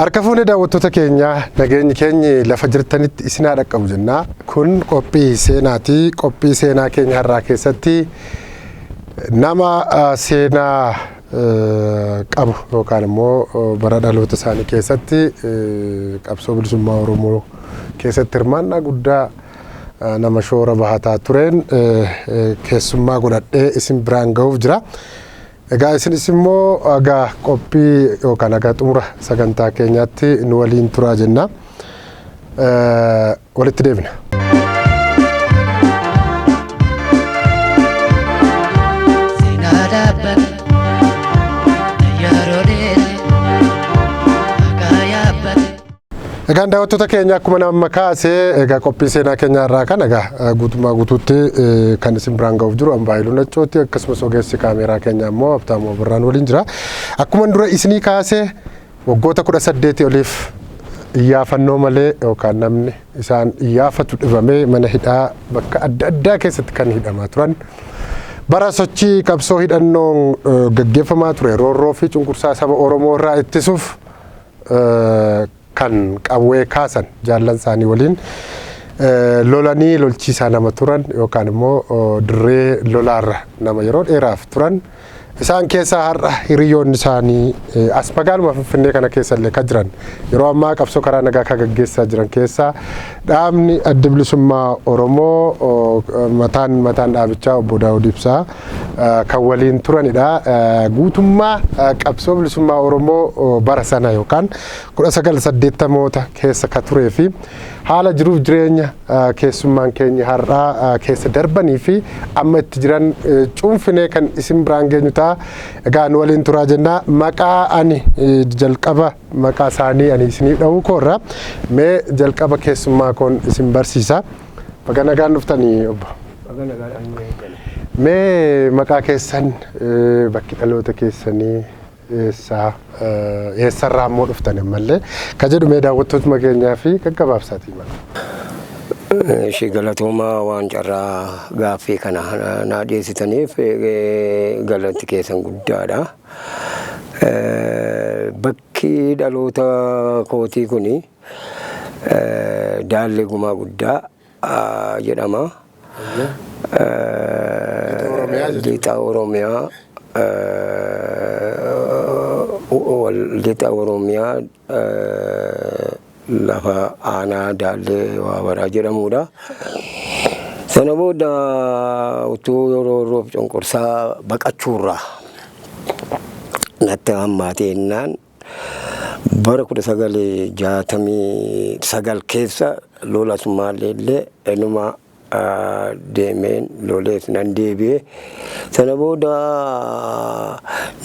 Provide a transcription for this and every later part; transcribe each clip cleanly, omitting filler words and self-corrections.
Harka fuunee daawwattoota keenyaa, nageenyi keenyi lafa jirtanitti isin haa dhaqqabu jennaa. Kun qophii seenaati. Qophii seenaa keenya har'aa keessatti nama seenaa qabu yookaan immoo bara dhaloota isaanii keessatti qabsoo bilisummaa Oromoo keessatti hirmaannaa guddaa nama shoora bahataa tureen keessummaa godhadhee isin biraan gahuuf jira. Egaa isinis immoo haga qophii yookaan haga xumura sagantaa keenyaatti nu waliin turaa jenna. Walitti deebina. Seenaa dhaabbata yeroo dheeraa maqaa yaabbate. Egaan daawwattoota keenya, akkuma nama kaasee, egaa qophii seenaa keenya irraa kan egaa guutummaa guutuutti kan isin biraan ga'uuf jiru Ambaayiluu Naccooti, akkasumas ogeessi kaameeraa keenya immoo Habtaamuu Birraan waliin jira. Akkuma dura isinii kaasee, waggoota 18 oliif iyyaafannoo malee yookaan namni isaan iyyaafatu dhibamee mana hidhaa bakka adda addaa keessatti kan hidhamaa turan. Bara sochii qabsoo hidhannoon gaggeeffamaa ture roorroo fi cunqursaa saba Oromoo irraa ittisuuf kan qawwee kaasan, jaallan isaanii waliin lolanii lolchiisaa nama turan yookaan immoo dirree lolaarra nama yeroo dheeraaf turan. Isaan keessaa har'a hiriyoonni isaanii as magaaluma Finfinnee kana keessa illee kan jiran, yeroo ammaa qabsoo karaa nagaa kan gaggeessaa jiran keessaa dhaabni Adda Bilisummaa Oromoo mataan mataan dhaabichaa obbo Daawud Ibsaa kan waliin turanidha. Guutummaa qabsoo bilisummaa Oromoo bara sana yookaan 1980moota keessa ka turee fi haala jiruuf jireenya keessummaan keenya har'aa keessa darbanii fi amma itti jiran cuunfinee kan isin biraan geenyu ta'a. Egaa nu waliin turaa jennaa. Maqaa ani jalqaba maqaa isaanii ani isiniif dha'uu koorra mee jalqaba keessummaa koon isin barsiisa. Baga nagaan dhuftanii, obbo. Mee maqaa keessan, bakki dhaloota keessanii eessaa, eessarraa immoo dhuftan ammallee ka jedhu mee daawwattootuma keenyaa fi gaggabaabsaatii mala. Ishee galatoomaa, waan carraa gaaffii kana naa dhiyeessitaniif galanti keessan guddaadha. Bakki dhaloota kootii kuni Daallee Gumaa Guddaa jedhama. Lixa Oromiyaa, Lixa Oromiyaa, lafa aanaa Daallee Waabaraa jedhamudha. Sana booda utuu yeroo roof cunqursaa baqachuurraa natti hammaatee jennaan, bara 1969 keessa lola Sumaalee illee enuma deemeen lolees nan deebi'e. Sana booda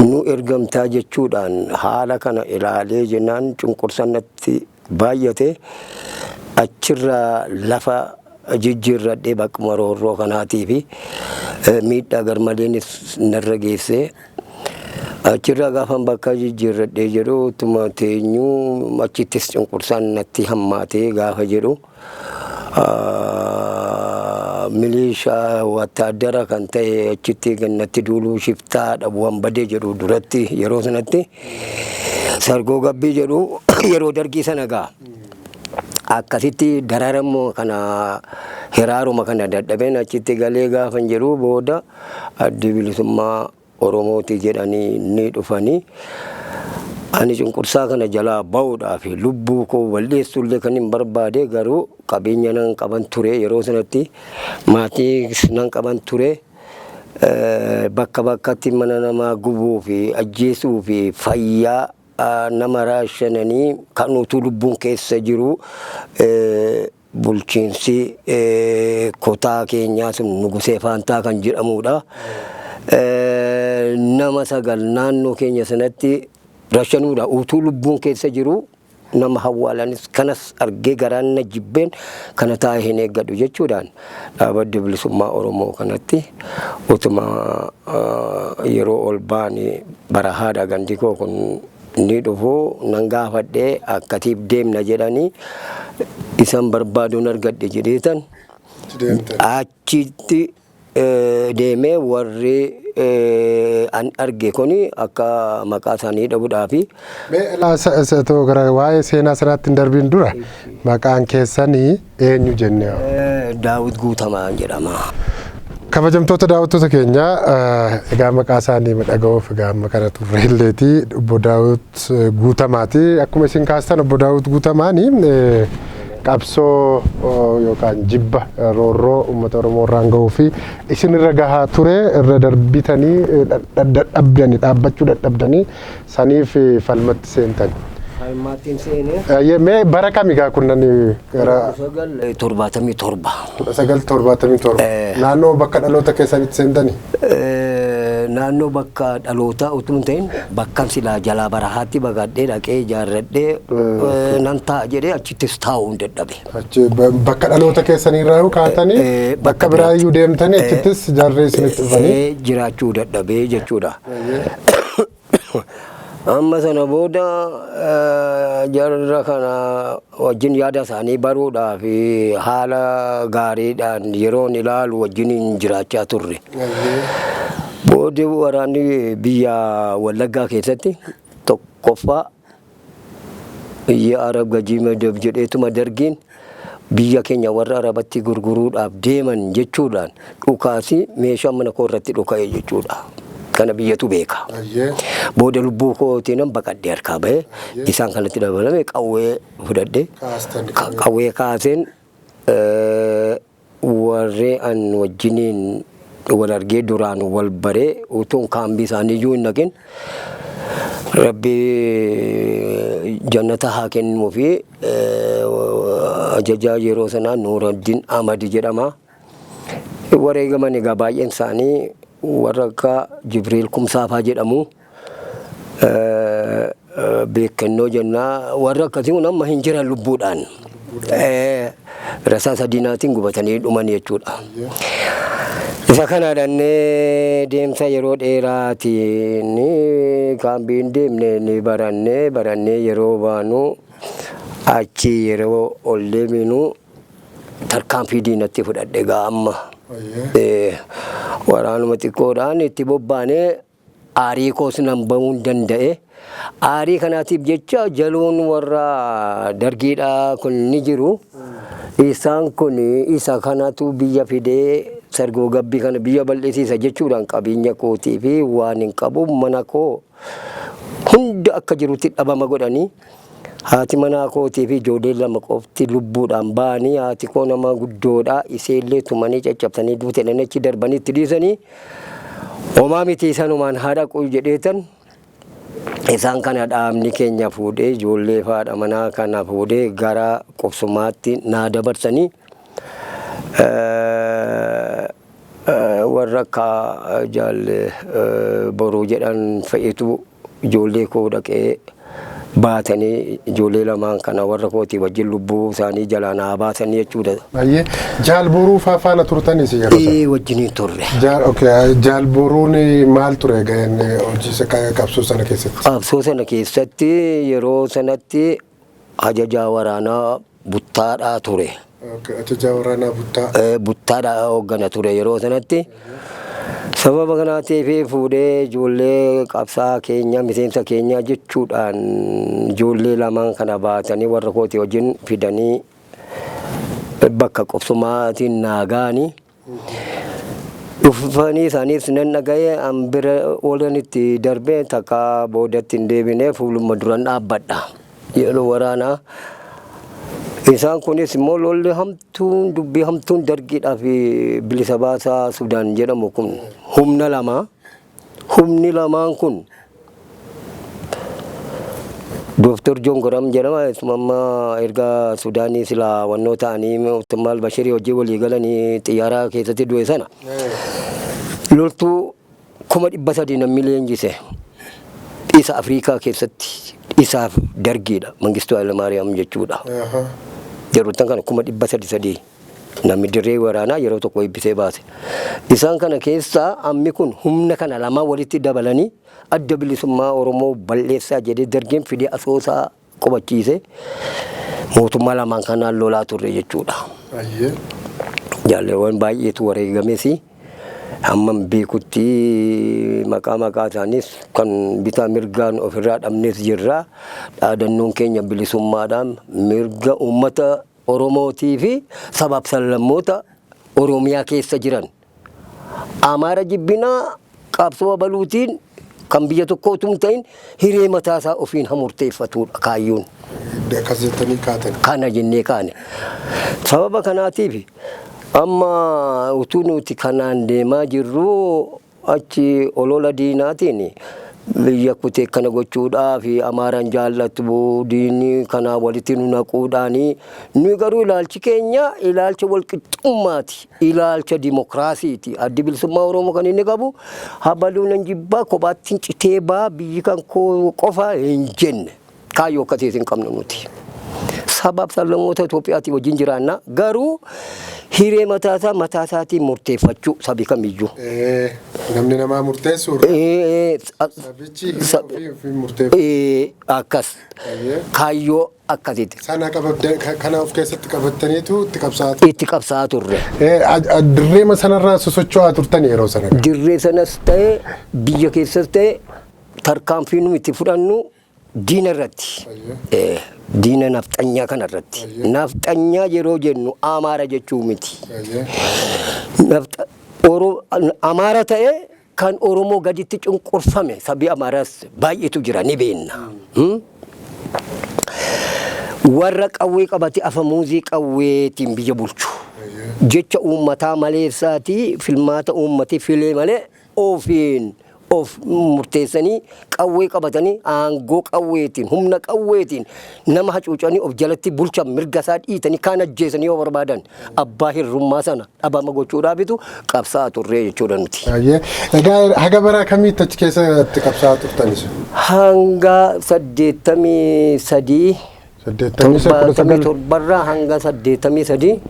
nu ergamtaa jechuudhaan haala kana ilaalee jennaan cunqursaan natti baay'ate. Achirraa lafa jijjiirradhee bakkuma roorroo kanaatii fi miidhaa garmaleenis narra geessee, achirraa gaafan bakka jijjiirradhee jedhu, utuma teenyuu achittis cunqursaan natti hammaatee gaafa jedhu, milishaa wattaaddara kan ta'e achitti natti duuluu, shiftaa dhabu badee jedhu duratti yeroo sanatti sargoo gabbii jedhu yeroo dargii sana gaa. Akkasitti dararamoo kana hiraaruma kana dadhabeen achitti galee gaafan jedhu, booda Addi Bilisummaa Oromooti jedhanii ni dhufanii. Ani cunqursaa kana jalaa ba'uudhaaf lubbuu koo balleessuullee kan hin barbaade, garuu qabeenya nan qaban ture, yeroo sanatti maatii nan qaban ture. Bakka bakkatti mana namaa gubuu fi ajjeesuu fi fayyaa nama raashananii kan utuu lubbuun keessa jiru, bulchiinsi kutaa keenyaa sun Nugusee Faantaa kan jedhamudha. Nama sagal naannoo keenya sanatti rashanuudha, utuu lubbuun keessa jiru nama hawwaalanis kanas argee garaan na jibbeen kana taa'ee hin eeggadhu jechuudhaan dhaaba Adda Bilisummaa Oromoo kanatti utuma yeroo ol ba'anii barahaadha gandi koo kun ni dhufu nan gaafadhee, akkatiif deemna jedhanii isan barbaaduun argadhe jedheetan achitti. deemee warri an arge kuni akka maqaa isaanii dhabuudhaafi. Mee gara waa'ee seenaa sanaatti hin darbiin dura maqaan keessanii eenyu jennee? Daawit Guutamaa jedhama. Kabajamtoota daawwattoota keenya, egaa maqaa isaanii dhaga'uuf egaa amma kana turre illeeti. Obbo Daawit Guutamaati. Akkuma isin kaastan, Obbo Daawit Guutamaani qabsoo yookaan jibba roorroo uummata Oromoo irraan gahuu fi isin irra gahaa ture irra darbitanii dadhabdanii, dhaabbachuu dadhabdanii, saniif falmatti seentan. Falmaattiin seenee. Mee bara kami gaa kunnani gara? 77. 1977. Naannoo bakka dhaloota keessanitti seentanii? Naannoo bakka dhalootaa utuu hin ta'in, bakkan silaa jalaa barahaatti baqadhee dhaqee ijaarradhee nan taa'a jedhee achittis taa'uu hin dadhabe. Achi bakka dhaloota keessanii irraa kaatanii bakka biraayyuu deemtanii achittis jaarree isinitti dhufanii. Jiraachuu dadhabee jechuudha. Amma sana booda jarra kana wajjin yaada isaanii baruudhaaf haala gaariidhaan yeroon ilaalu wajjin jiraachaa turre. Booda waraanni biyya Wallaggaa keessatti tokkoffaa biyya Arab Gajii Madab jedheetuma dargiin biyya keenya warra Arabatti gurguruudhaaf deeman jechuudhaan dhukaasi meeshaa mana koo irratti dhuka'e jechuudha. Kana biyyatu beeka. Booda lubbuu kootiin baqadhee harkaa bahe, isaan kanatti dabalame qawwee fudhadhe. Qawwee kaaseen warri an wajjiniin wal argee duraan wal baree utuun kaambii isaanii iyyuu hin dhaqin, Rabbi jannata haa kennuu fi ajajaa yeroo sanaa Nuuraddin Amadi jedhama. Wareegaman egaa baay'een isaanii warra akka Jibriil Kumsaafaa jedhamu. Beekannoo jennaa, warra akkasii kun amma hin jiran lubbuudhaan. Rasaasa diinaatiin gubatanii dhuman jechuudha. Isa kana dhannee deemsa yeroo dheeraatiin kaambiin deemne ni baranne. Barannee yeroo baanu, achi yeroo ol deeminu tarkaanfii diinatti fudhadhe gaa amma. Waraanuma xiqqoodhaan itti bobbaanee aarii koos nan bahuu hin danda'e. Aarii kanaatiif jecha jaloon warra dargiidhaa kun ni jiru. Isaan kun isa kanatu biyya fidee sargoo gabbii kana biyya bal'isiisa jechuudhaan qabeenya kootii fi waan hin qabu, mana koo hunda akka jirutti dhabama godhanii, haati manaa kootii fi ijoolleen lama qofti lubbuudhaan ba'anii, haati koo nama guddoodha, iseellee tumanii caccabsanii duute achi darbanii itti dhiisanii, homaa miti isanumaan haadha quu jedheetan isaan kana dhaabni keenya fuudhee ijoollee faadha manaa kana fuudhee gara qubsumaatti naa dabarsanii, warra akka jaalle Boruu jedhan fe'itu ijoollee koo dhaqee baatanii ijoollee lamaan kana warra kootii wajjin lubbuu isaanii jalaa naa baasanii jechuudha. Baay'ee Jaal Boruu faa faana turtanis yeroo sana? Ee, wajjiniin turre. Jaal, okay, Jaal Boruun maal ture gaheen hojii isa qabsoo sana keessatti? Qabsoo sana keessatti yeroo sanatti ajajaa waraanaa buttaadhaa ture. Okay, ajajaa waraanaa buttaa. Buttaadhaa hooggana ture yeroo sanatti. Sababa kanaatiif fuudhee ijoollee qabsaa keenya, miseensa keenya jechuudhaan ijoollee lamaan kana baatanii warra kootii wajjin fidanii bakka qubsumaatiin naa ga'anii. Dhufanii isaaniis nan dhaga'e, an bira oolanitti darbee takka boodatti hin deebine, fuuluma duran dhaabbadha. Yeroo waraanaa isaan kunis immoo lolli hamtuun, dubbii hamtuun dargiidhaa fi bilisa baasaa Sudaan jedhamu kun humna lama. Humni lamaan kun Dooktor Joon Goram jedhama. Isuma amma erga Sudaanii silaa wannoo ta'anii mootummaa Albashirii hojii walii galanii xiyyaara keessatti du'e sana. Loltuu 300,000 namni leenjise isa Afrikaa keessatti isaaf dargiidha. Mangistuu Hayilamaariyaam jechuudha. Yeroo kana 300,000 sadii namni dirree waraanaa yeroo tokko eebbisee baase. Isaan kana keessaa ammi kun humna kana lamaan walitti dabalanii Adda Bilisummaa Oromoo balleessaa jedhee dargeen fidee Asoosaa qubachiise, mootummaa lamaan kanaan lolaa turre jechuudha. Jaalleewwan baay'eetu wareegames. Hamman beekutti maqaa maqaa isaaniis kan bitaa mirgaan ofirraa dhabnes jirra. Dhaadannoon keenya bilisummaadhaan mirga uummata Oromootii fi sabaaf sablammoota Oromiyaa keessa jiran. Amaara jibbinaa qabsoo abaluutiin kan biyya tokkoo utuu hin ta'in hiree mataa isaa ofiin hamurteeffatudha kaayyoon. Akkas jettanii kaatan. Kana jennee kaane. Sababa kanaatiif amma utuu nuti kanaan deemaa jirru achi olola diinaatiin biyya kutee kana gochuudhaaf Amaaraan jaallatu diinni kanaa walitti nu naquudhaani. Nuyi garuu ilaalchi keenya ilaalcha walqixxummaati. Ilaalcha dimokiraasiiti. Addi Bilisummaa Oromoo kan inni qabu habaluu nan jibbaa kophaatti hin citee baa biyyi kan koo qofa hin jenne. Kaayyoo akkasiis hin qabnu nuti. Sabaaf sablammoota Itoophiyaatii wajjin jiraanna. Garuu hiree mataasaa mataasaatiin murteeffachuu sabi kamiyyuu. Namni namaa murteessu irra sabichi hiree ofii ofiin murteeffatu. Akkas. Kaayyoo akkasiiti. Sana kana of keessatti qabattaniitu itti qabsaa'aa turtan. Itti qabsaa'aa turre. Dirreema sanarraa sosocho'aa turtan yeroo sana. Dirree sanas ta'e biyya keessas ta'e tarkaanfii nu itti fudhannu diina irratti. Diina nafxanyaa kana irratti. Nafxanyaa yeroo jennu Amaara jechuu miti. Amaara ta'e kan Oromoo gaditti cunqurfame sabi Amaaraas baay'eetu jira ni beenna. Warra qawwee qabate afamuuzii qawweetiin biyya bulchu. Jecha uummataa maleessaatii filmaata uummati filee malee ofiin of murteessanii qawwee qabatanii aangoo qawweetiin humna qawweetiin nama hacuucanii of jalatti bulchan mirga isaa dhiitanii kaan ajjeesanii yoo barbaadan abbaa hirrummaa sana dhabama gochuudhaafitu qabsaa'aa turree jechuudha nuti. Baay'ee. Egaa haga bara kamiitti achi keessatti qabsaa'aa turtanis? Hanga 83 83 torbaatamii torbarraa hanga 83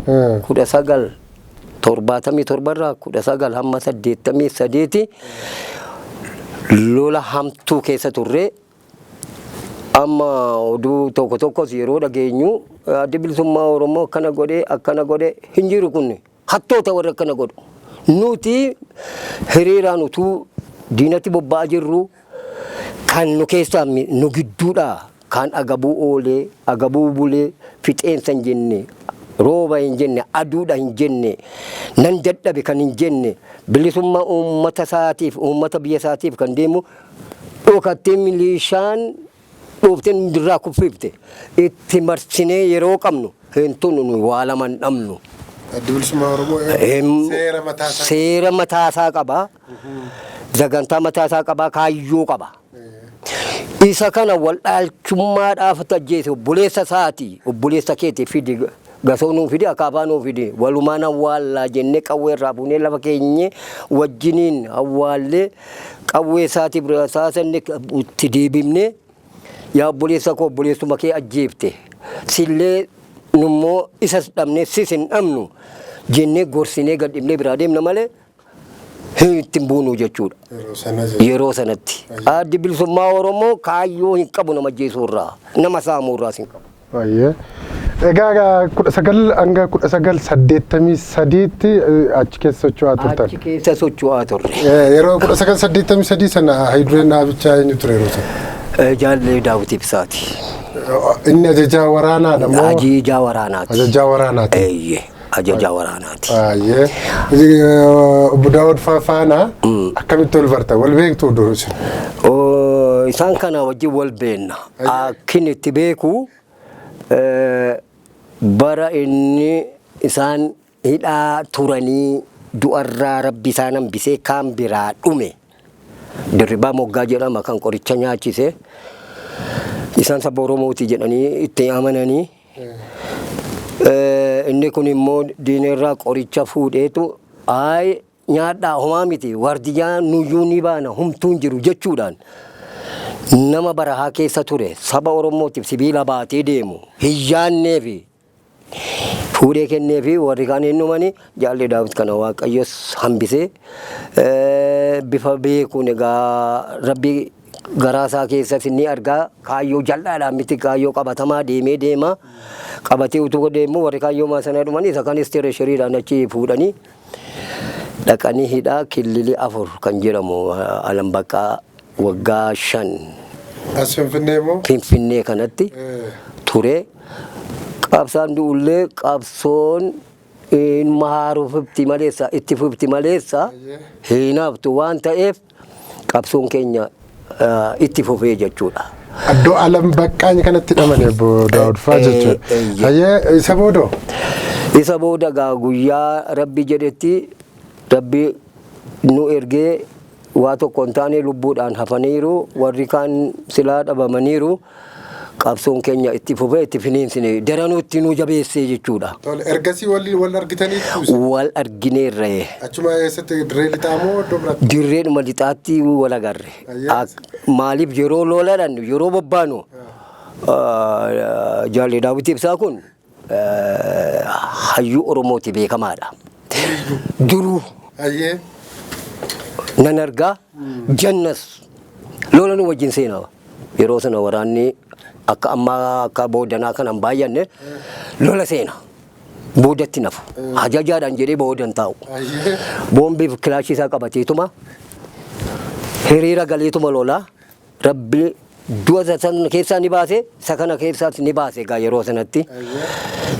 1977rraa 19 hamma 83ti lola hamtuu keessa turre. Amma oduu tokko tokkos yeroo dhageenyu Addi Bilisummaa Oromoo akkana godhe akkana godhe hin jiru kun hattoota warra akkana godhu. Nuti hiriiraan utuu diinatti bobba'aa jirru kan nu keessaa nu gidduudhaa kan agabuu oolee agabuu bulee fixeensa hin jenne rooba hin jenne aduudha hin jenne nan dadhabe kan hin jenne bilisummaa uummata isaatiif uummata biyya isaatiif kan deemu dhokattee milishaan dhooftee nu dirraa kuffifte itti marsinee yeroo qabnu hin tunnu nu waa lama hin dhabnu. Addi Bilisummaa Oromoo seera mataa isaa Seera mataa isaa qaba. Sagantaa mataa isaa qaba. Kaayyoo qaba. Isa kana wal dhaalchummaadhaaf ajjeese obboleessa isaati. Obboleessa keeti fidi gasoo nuu fidi akaafaa nuu fidi walumaan awwaallaa jennee qawwee irraa fuunee lafa keenye wajjiniin awwaallee qawwee isaatiif rasaasa inni itti deebifnee yaa obboleessa koo obboleessuma kee ajjeefte sillee nummoo isas dhabnee sis hin dhabnu jennee gorsinee gad dhibnee biraa deemna malee hin ittiin buunu jechuudha. Yeroo sana jechuudha. Yeroo sanatti. Addi Bilisummaa Oromoo kaayyoo hin qabu nama ajjeesuu irraa, nama saamuu irraas hin qabu. Baay'ee. Egaa 19 hanga 1983tti achi keessa socho'aa turtan. Achi keessa socho'aa turre. Yeroo 1983 sana haydureen dhaabichaa eenyu ture yeroo sana? Jaallee Daawit Ibsaati. Inni ajajaa waraanaadha moo? Ajajaa waraanaati. Ajajaa waraanaati. Eeyyee, ajajaa waraanaati. Baay'ee. Obbo Daawud faana akkamitti wal bartan? Wal beektu dur isin? Isaan kana wajjin wal beenna. Akkin itti beeku bara inni isaan hidhaa turanii du'arraa rabbi isaan hambisee kaan biraa dhume. Dirribaa Moggaa jedhama kan qoricha nyaachise. Isaan saba Oromooti jedhanii itti amananii. Inni kun immoo diinarraa qoricha fuudheetu ayi nyaadhaa homaa miti waardiyyaa nuyyuu ni baana humtuu hin jiru jechuudhaan nama barahaa keessa ture saba Oromootiif sibiila baatee deemu hin yaanneefi fuudhee kenneefi warri kaan hin dhumani jaallee Daawit kana Waaqayyos hambisee bifa beekuun egaa rabbi garaa isaa keessas ni argaa kaayyoo jal'aadhaan miti kaayyoo qabatamaa deemee deema qabatee utuu deemu warri kaayyoo sana dhumanii isa kanis tiresheriidhaan achi fuudhanii Dhaqanii hidhaa killilii 4 kan jedhamu Alambaqaa waggaa 5. As Finfinnee moo? Finfinnee kanatti ture. Qabsaan du'ullee qabsoon inuma haarofti maleessa itti fufti maleessa hin haftu waan ta'eef qabsoon keenya itti fufee jechuudha. Iddoo Alam Baqqaany kanatti hidhamani obbo Daawud fa'aa jechuudha. Hayyee, isa boodoo? Isa booda gaa guyyaa Rabbi jedhetti Rabbi nu ergee waa tokko hin taane, lubbuudhaan hafaniiru, warri kaan silaa dhabamaniiru. Qabsoon keenya itti fufee itti finiinsine, daranuu itti nu jabeessee jechuudha. Tole, ergasii wal wal argitaniitu isin? Wal argineerra. Achuma eessatti, dirree lixaa moo iddoo biraatti? Dirreedhuma lixaatti wal agarre. Maaliif, yeroo lola dhannu, yeroo bobbaanu, Jaallee Daawit Ibsaa kun hayyuu Oromooti, beekamaadha. Duruu nan argaa jannas lola nu wajjin seenaa. Yeroo sana waraanni akka ammaa akka boodanaa kana hin baay'anne, lola seena. Boodatti nafu. Ajajaadhaan jedhee boodan taa'u. Boombiif kilaashii isaa qabateetuma hiriira galeetuma lolaa. Rabbi du'a isa sana keessaa ni baase, isa kana keessaas ni baase egaa yeroo sanatti.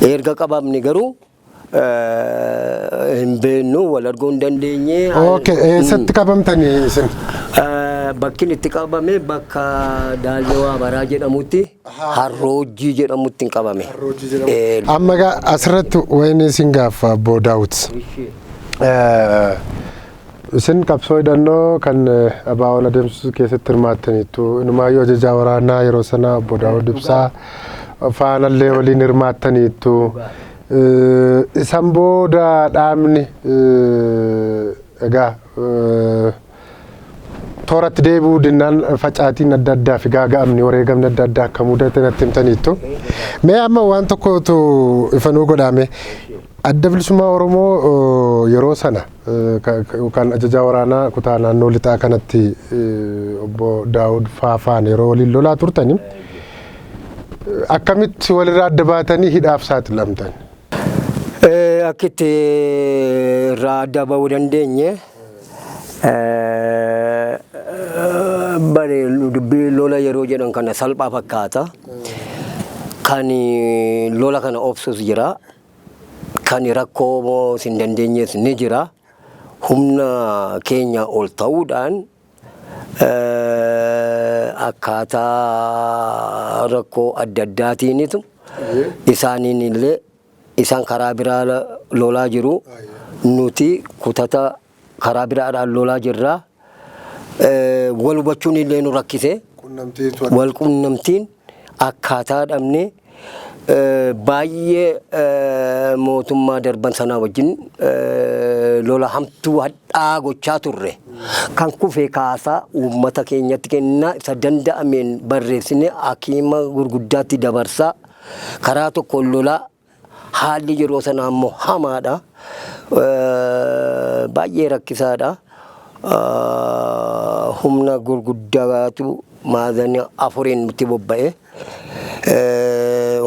Erga qabamne garuu hin beeknu, wal arguu hin dandeenye. Okay, eessatti qabamtanii isin? Bakki inni itti qabame bakka Daallee Waabaraa jedhamutti, Harroojjii jedhamutti hin qabame. Harroojjii jedhamu. Amma egaa asirratti wayini isin gaaffa, obbo Daawit. Isin qabsoo hidhannoo kan ABO'n adeemsisu keessatti hirmaattaniittu. Inumaayyuu ajajaa waraanaa yeroo sana obbo Daawud Ibsaa faanallee waliin hirmaattaniittu. Isan booda dhaabni egaa tooratti deebi'uu dinnaan facaatiin adda addaa fi gaaga'amni wareegamni adda addaa akka mudate natti himtaniittu. Mee amma waan tokkotu ifa nuu godhame. Adda Bilisummaa Oromoo yeroo sana yookaan ajajaa waraanaa kutaa naannoo lixaa kanatti obbo Daawud Faafaan yeroo waliin lolaa turtani akkamitti walirraa adda baatanii hidhaaf saaxilamtan? Akka itti irraa adda bahuu dandeenye, bare dubbii lola yeroo jedhan kana salphaa fakkaata. Kan lola kana obsus jira. Kan rakkoo hin dandeenyes ni jira. Humna keenya ol ta'uudhaan akkaataa rakkoo adda addaatiinitu isaaniin illee isaan karaa biraa lolaa jiru. Nuti kutata karaa biraadhaan lolaa jirra. Wal hubachuun illee nu rakkise. Wal quunnamtiin akkaataa dhabne baay'ee mootummaa darban sanaa wajjin lola hamtuu hadhaa gochaa turre. Kan kufe kaasaa uummata keenyatti kennaa, isa danda'ameen barreessine hakiima gurguddaatti dabarsaa, karaa tokkoon lolaa, haalli yeroo sanaa immoo hamaadha. Baay'ee rakkisaadha. Humna gurguddaatu maazanii afuriin nutti bobba'e.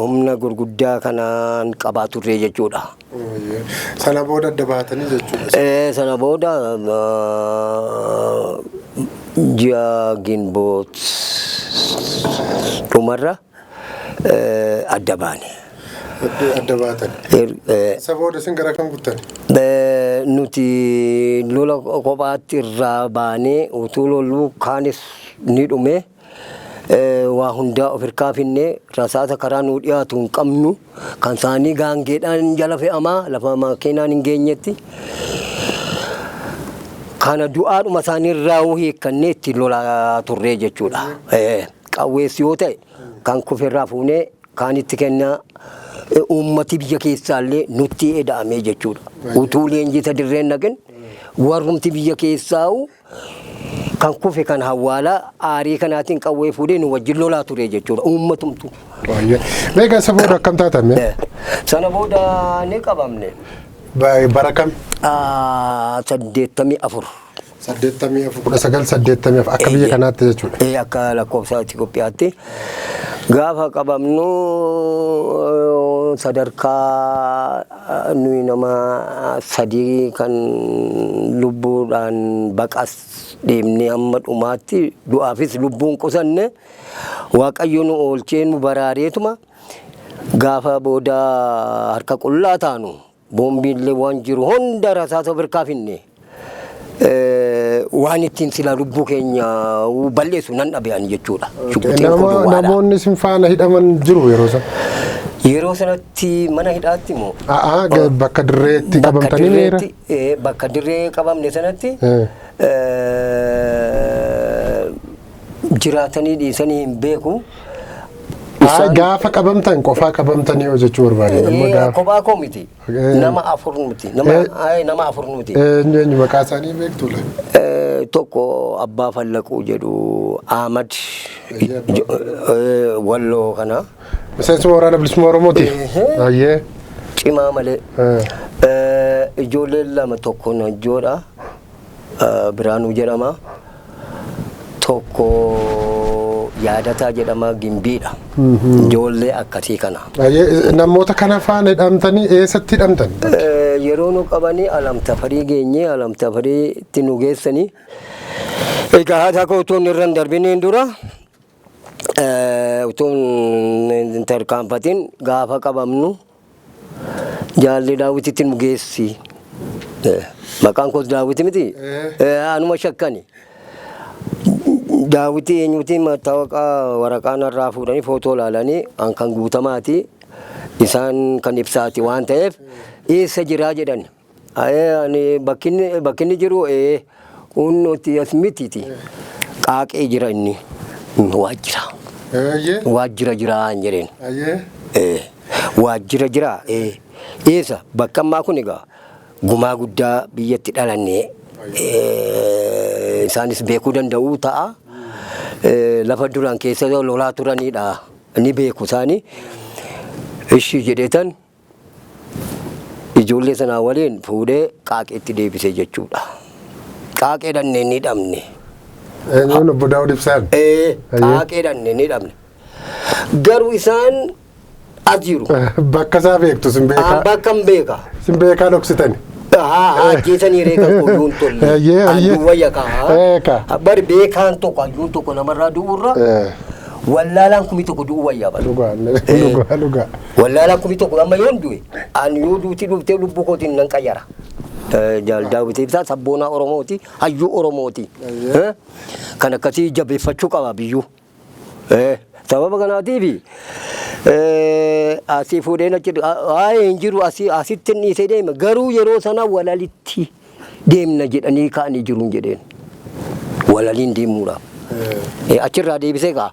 Humna gurguddaa kanaan qabaa turre jechuudha. Sana booda adda baatanii jechuudha. Sana booda ji'a Ginboot dhumarra adda baane. Adda baatan. Isa booda isin gara kam kuttan? Nuti lola kophaatti irraa baanee utuu loluu kaanis ni dhume. Waa hundaa of hirkaa finnee rasaasa karaa nuu dhiyaatu hin qabnu. Kan isaanii gaangeedhaan jala fe'amaa lafa makiinaan hin geenyetti. Kana du'aadhuma isaanii irraa hiikkannee itti lolaa turree jechuudha. Qawweessi yoo ta'e kan kuferraa fuunee kaanitti kennaa, uummati biyya keessaallee nutti eda'amee jechuudha. Utuu leenjisa dirreen naqin warrumti biyya keessaa'u kan kufe kan hawwaalaa aarii kanaatiin qawwee fuudhee nu wajjin lolaa ture jechuudha. Uummatumtu. Meeqa isa booda akkam taatame? Sana booda ni qabamne. Bara kam? 84. 84, 1984 akka biyya kanaatti jechuudha. Akka lakkoofsa Itoophiyaatti. Gaafa qabamnu sadarkaa nuyi nama sadii kan lubbuudhaan baqas deemnee hamma dhumaatti du'aafis lubbuun qusanne, Waaqayyo nu oolchee nu baraareetuma gaafa booda harka qullaa taanu boombiillee waan jiru hunda rasaasa of finne waan ittiin silaa lubbuu keenya balleessu nan dhabe ani jechuudha. Shugguxiin koo duwwaadha. Namoonni isin faana hidhaman jiru yeroo sana? Yeroo sanatti mana hidhaatti moo? A'aa, bakka dirreetti Bakka qabamtanii meera? Bakka dirree qabamne sanatti jiraatanii dhiisanii hin beeku. Gaafa qabamtan qofaa qabamtanii yoo jechuu barbaade. Amma gaafa Kophaa koo miti. Nama afur nuti. Nama afur nuti. Eenyu eenyu, maqaa isaanii beektu la? Tokko Abbaa Fallaquu jedhu, Ahmad Walloo kana. Miseensuma Waraana Bilisummaa Oromooti. Ayyee. Cimaa malee. Ijoolleen lama, tokko Najjoodha. Biraanuu jedhama. Tokko Yaadataa jedhama, Gimbiidha. Ijoollee akkasii kana. Ayyee, namoota kana faana hidhamtanii eessatti hidhamtan? Yeroo nu qabanii Alam Tafarii geenye, Alam Tafariitti nu geessanii. Egaa haadha koo utuu inni irra hin darbiniin dura, utuu hin tarkaanfatin, gaafa qabamnu jaalli Daawititti nu geessi. Maqaan koos Daawiti miti. Anuma shakkani. Daawiti eenyuti mattaawaqaa waraqaa narraa fuudhanii footoo ilaalanii an kan Guutamaati, isaan kan Ibsaati waan ta'eef eessa jiraa jedhan. Ani bakki inni jiru kunnuti as mitiiti. Qaaqee jira inni waajjira. Waajjira jira hin jedheen. Waajjira jira eessa bakka ammaa kun egaa gumaa guddaa biyyatti dhalanne isaanis beekuu danda'u ta'a. Lafa duraan keessa lolaa turanidha. Ni beeku isaanii. Ishii jedheetan ijoollee sanaa waliin fuudhee Qaaqeetti deebisee jechuudha. Qaaqee dhannee ni dhabne. Eenyuun, obbo Daawud Ibsaan? Qaaqee dhannee ni dhabne. Garuu isaan as jiru. Bakka isaa beektu sin beekaa. Bakka hin beeka. Sin beekaa dhoksitani. Haa, ajjeesanii reeka qoyyuun tolle. Ayyee, ayyee. Hayyuu wayya kaa. Eeka. Bari beekaan tokko, hayyuun tokko namarraa du'urra wallaalaan 1000 du'uu wayyaa bara. Dhugaa, dhugaa, dhugaa. Wallaalaan 1000 amma yoon du'e, ani yoo duuti dhuftee lubbuu kootiin nan qayyara. Jaal Daawit Ibsaa sabboonaa Oromooti, hayyuu Oromooti. Kan akkasii jabeeffachuu qaba biyyuu. Sababa kanaatiif asii fuudheen achi waa'ee hin jiru, asii asitti hin dhiisee deema, garuu yeroo sana walalitti deemna jedhanii ka'anii jiru hin jedheen. Walaliin deemuudhaaf. Achirraa deebisee ka'a.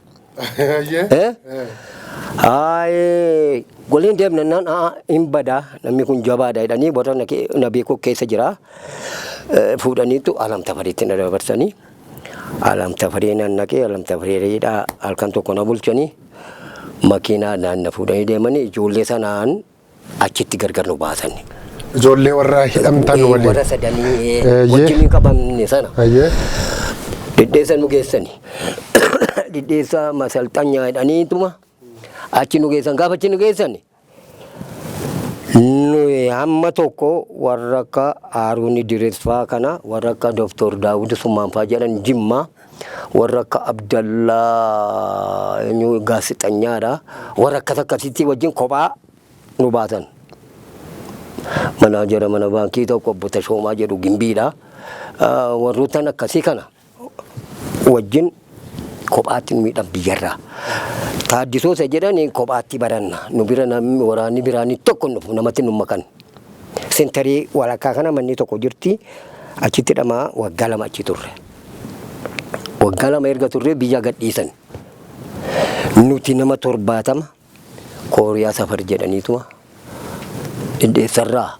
Haayee, waliin deemna naan hin badaa, namni kun jabaadha jedhanii warra na beeku keessa jira. Fuudhaniitu Alam Tafariitti na dabarsanii. Alam Tafarii nan naqee, Alam Tafariidha halkan tokko na bulchanii, makiinaadhaan na fuudhanii deemanii, ijoollee sanaan achitti gargar nu baasan. Ijoollee warra hidhamtan waliin. Warra sadanii wajjin hin qabamne sana. Dhidheessa nu geessani. Dhidheessa masalxanyaa jedhaniituma achi nu geessan. Gaafa achi nu geessan nuyi hamma tokko warra akka Haaruun Idris faa kana, warra akka Doktor Daawud Summaan faa jedhan Jimmaa, warra akka Abdallaa eenyu gaazexanyaadha, warra akkas akkasitti wajjin kophaa nu baasan. Manaajara mana baankii tokko obbo Tashoomaa jedhu Gimbiidha. Warroottan akkasii kana wajjin kophaatti nu miidhan biyyarraa. Taaddisoo isa jedhan kophaatti baranna. Nu bira namni waraanni biraanii tokko hin dhufu, namatti nu makan. Sentarii walakkaa kana manni tokko jirti. Achitti dhamaa waggaa 2 achi turre. Waggaa 2 erga turre biyya gadhiisan. Nuti nama 70 Kooriyaa safar jedhaniituma dhidheessarraa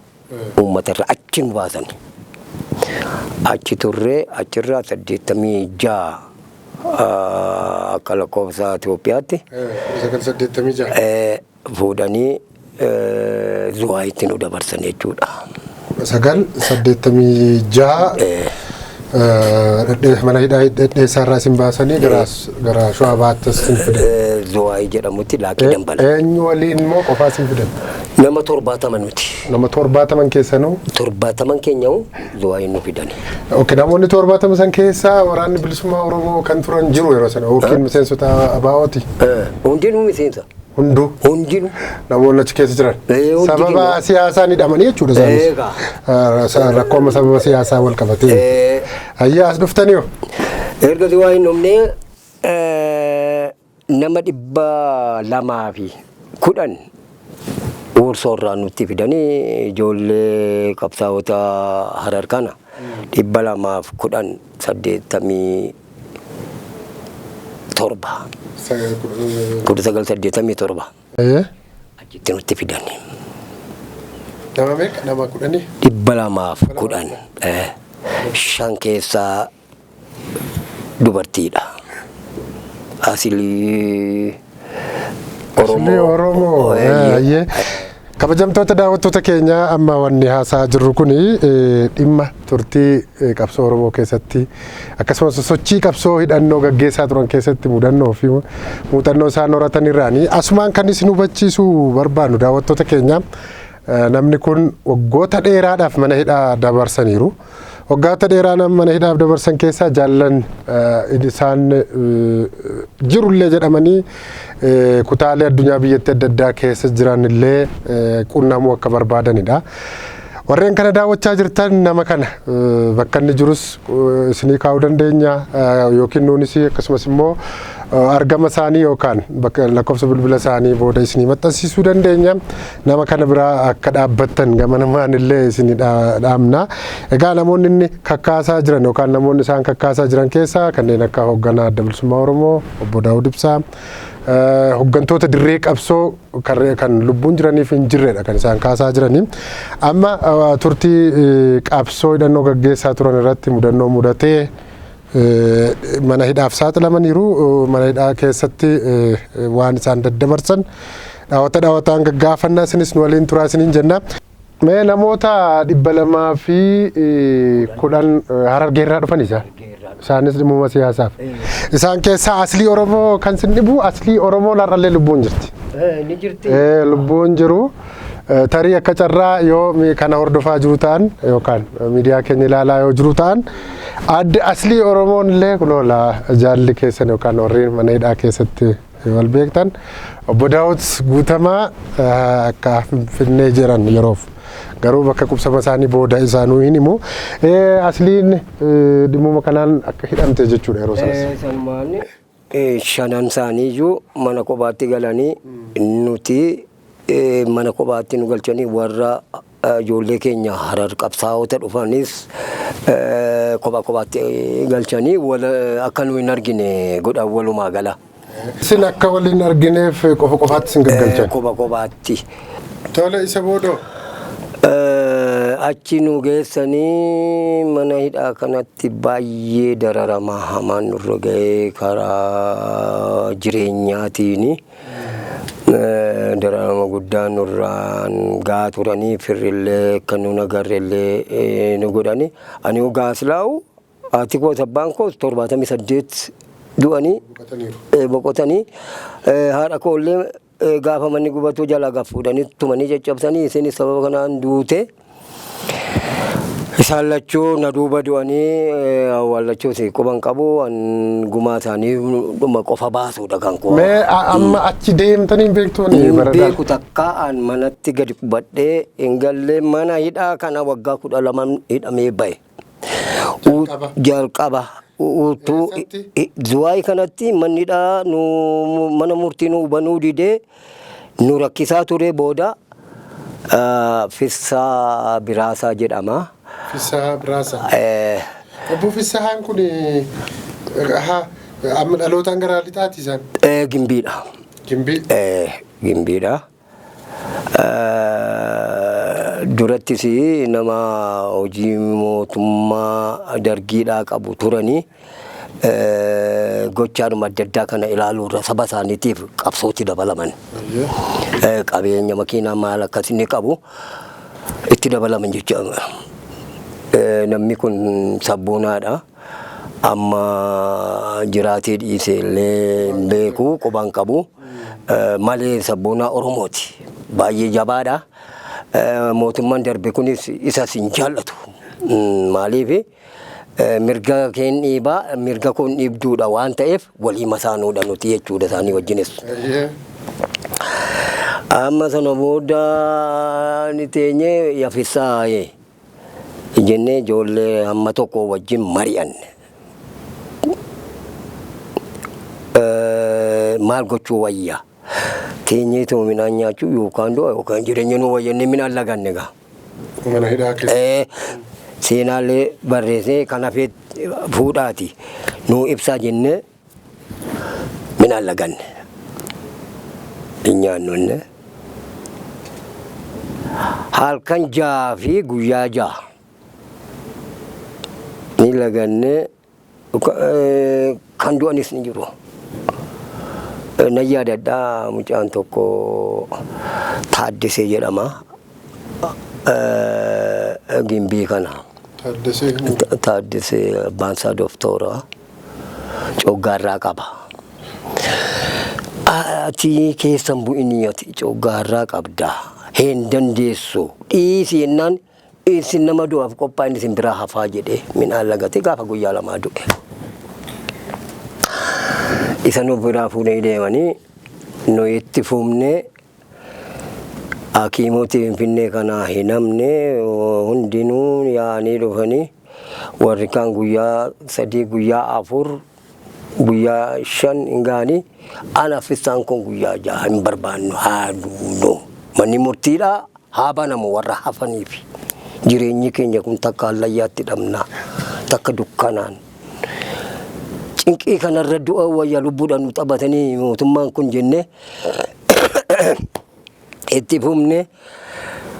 uummatarraa achi nu baasan. Achi turree achirraa 86 akka lakkoofsa Itoophiyaatti 986. Fuudhanii Zuwaayitti nu dabarsan jechuudha. 986. Mana hidhaa Dhedheessaa irraa isin baasanii gara Shawaa Bahaatti isin fidan. Zuwaayii jedhamutti Laaqii Dambal. Eenyu waliin immoo qofaa isin fidan? Nama 70 nuti. Nama 70 keessanuu? 70 keenya'u Zuwaayii nu fidan. Ok, namoonni 70 san keessaa waraanni bilisummaa Oromoo kan turan jiru yeroo sana yookiin miseensota ABO'ti? Hundinuu miseensa. Hunduu. Hundinuu. Namoonni achi keessa jiran. Hundi Sababa keenya. siyaasaan hidhamanii jechuudha isaanis. Eegaa. Rakkooma sababa siyaasaa wal qabatee. Ayyaa as dhuftanii hoo? Erga Zuwaayii dhufnee nama 210 Uursoo irraa nutti fidanii ijoollee qabsaa'ota Harar kana 210 87. 1987. Achitti nutti fidan. Nama meeqa? Nama kudhanii? 210. Shan keessaa dubartiidha. Asilii Asilii Oromoo. Ayyee. Kabajamtoota daawwattoota keenyaa, amma wanni haasaa jirru kun dhimma turtii qabsoo Oromoo keessatti akkasumas sochii qabsoo hidhannoo gaggeessaa turan keessatti mudannoo fi muuxannoo isaan horatan irraanii asumaan kan isin hubachiisuu barbaannu, daawwattoota keenya, namni kun waggoota dheeraadhaaf mana hidhaa dabarsaniiru. Waggoota dheeraa mana hidhaaf dabarsan keessaa jaallan isaan jirullee jedhamanii kutaalee addunyaa biyyattii adda addaa keessa jiran illee qunnamuu akka barbaadanidha. Warreen kana daawwachaa jirtan, nama kana bakka inni jirus isinii kaa'uu dandeenya yookiin nuunis akkasumas immoo argama isaanii yookaan bakka lakkoofsa bilbila isaanii booda isinii maxxansiisuu dandeenya. Nama kana biraa akka dhaabbattan gama namaan illee isinii dhaamna. Egaa namoonni inni kakkaasaa jiran yookaan namoonni isaan kakkaasaa jiran keessaa kanneen akka hoogganaa Adda Bilisummaa Oromoo Obbo Daawud Ibsaa, hooggantoota dirree qabsoo kan lubbuun jiraniif hin jirredha kan isaan kaasaa jiranii. Amma turtii qabsoo hidhannoo gaggeessaa turan irratti mudannoo mudatee mana hidhaaf saaxilamaniiru. Mana hidhaa keessatti waan isaan daddabarsan dhaawata dhaawataan gaggaafannaa, isinis nu waliin turaa isiniin jenna. Mee namoota 210 Harargeerraa dhufan isaan. Isaanis dhimmuma siyaasaaf. Isaan keessaa Aslii Oromoo kan sin dhibu, Aslii Oromoo har'allee lubbuun jirti. Ni jirti. Lubbuun jiru. Tarii akka carraa yoo kana hordofaa jiru ta'an yookaan miidiyaa keenya ilaalaa yoo jiru ta'an, adde Aslii Oromoon illee kunoo jaalli keessan yookaan warri mana hidhaa keessatti wal beektan Obbo Daawud Guutamaa akka Finfinnee jiran yeroof garuu bakka qubsama isaanii booda isaanuu hin himu. Asliin dhimmuma kanaan akka hidhamte jechuudha yeroo sanas. Sanumaan shanan isaanii iyyuu mana kophaatti galanii, nuti mana kophaatti nu galchanii, warra ijoollee keenya Harar qabsaa'ota dhufanis kophaa kophaatti galchanii akka nu hin argine godhan walumaa gala. Isin akka waliin argineef qofa qofaatti isin gaggalchan. Kopha kophaatti. Tole, isa boodoo. Achi nu geessanii mana hidhaa kanatti baay'ee dararamaa hamaan nurra ga'ee, karaa jireenyaatiin dararama guddaa nurraan gaa turanii, firrillee akka nu agarrellee nu godhani. Ani gaaslaa'u haati koos abbaan koos 78 du'anii boqotanii, haadha koollee gaafa manni gubatu jala gaffuudhanii tumanii caccabsanii, isinis sababa kanaan duute. Isaan lachuu na duuba du'anii awwaallachuus quban qabu, gumaa isaanii dhuma qofa baasuudha kan koo. Mee amma achi deemtanii hin beektuuni Hin bara beeku, takka an manatti gadi qubadhee hin galle. Mana hidhaa kana waggaa 12 hidhamee bahe. Jalqaba. Jalqaba. Utuu Eessatti? Zuwaayii kanatti manni hidhaa nu mana murtii nu banuu didee nu rakkisaa ture. Booda Fissaa Biraasaa jedhama. Fissaa Biraasaa. Obbo Fissahaan kun amma dhalootaan gara lixaati isaan. Gimbiidha. Gimbii. Gimbiidha. Durattis nama hojii mootummaa dargiidhaa qabu turanii, gochaadhuma adda addaa kana ilaaluurra saba isaaniitiif qabsootti dabalaman. Qabeenya makiinaa maal akkas inni qabu itti dabalaman jechuudha. Namni kun sabboonaadha. Amma jiraatee dhiise illee hin beeku, quban qabu. Malee sabboonaa Oromooti. Baay'ee jabaadha. Mootummaan darbe kunis isas hin jaallatu. Maaliif mirga keen dhiibaa, mirga koon dhiibduudha waan ta'eef walii masaanuudha nuti jechuudha isaanii wajjinis. Amma sana booda ni teenyee yafissaa jennee ijoollee hamma tokko wajjin mari'anne. Maal gochuu wayya? Teenyeetuma midhaan nyaachuu yookaan du'a yookaan jireenya nu wayya jennee midhaan laganne gaa. Mana hidhaa keessa. Seenaallee barreessee kan hafee fuudhaati nuu ibsaa jennee midhaan laganne. Hin nyaannu jennee. Halkan 6 fi guyyaa 6 ni lagannee, kan du'anis ni jiru. Nan yaadadha, mucaan tokko Taaddesee jedhama. Gimbii kana. Taaddesee. Taaddesee abbaan isaa doktora coggaarraa qaba. Ati keessan bu'inii, ati coggaarraa qabda. Hin dandeessu. Dhiisi jennaan, isin nama du'aaf qophaa'in, isin biraa hafaa jedhee midhaan lagatee gaafa guyyaa 2 du'e. Isa nu biraa fuudhanii deemanii nu itti fuumnee, hakiimoti Finfinnee kana hin hamne, hundinuu yaa'anii dhufanii, warri kaan guyyaa 3, guyyaa 4, guyyaa 5 hin ga'anii, anaaf isaan kun guyyaa 6. Hin barbaannu, haa duunu, manni murtiidhaa haa banamu warra hafaniif, jireenyi keenya kun takka hallayyaatti dhabna, takka dukkanaan, cinqii kanarra du'a wayya, lubbuudhaan nu taphatanii mootummaan kun jennee itti fufne.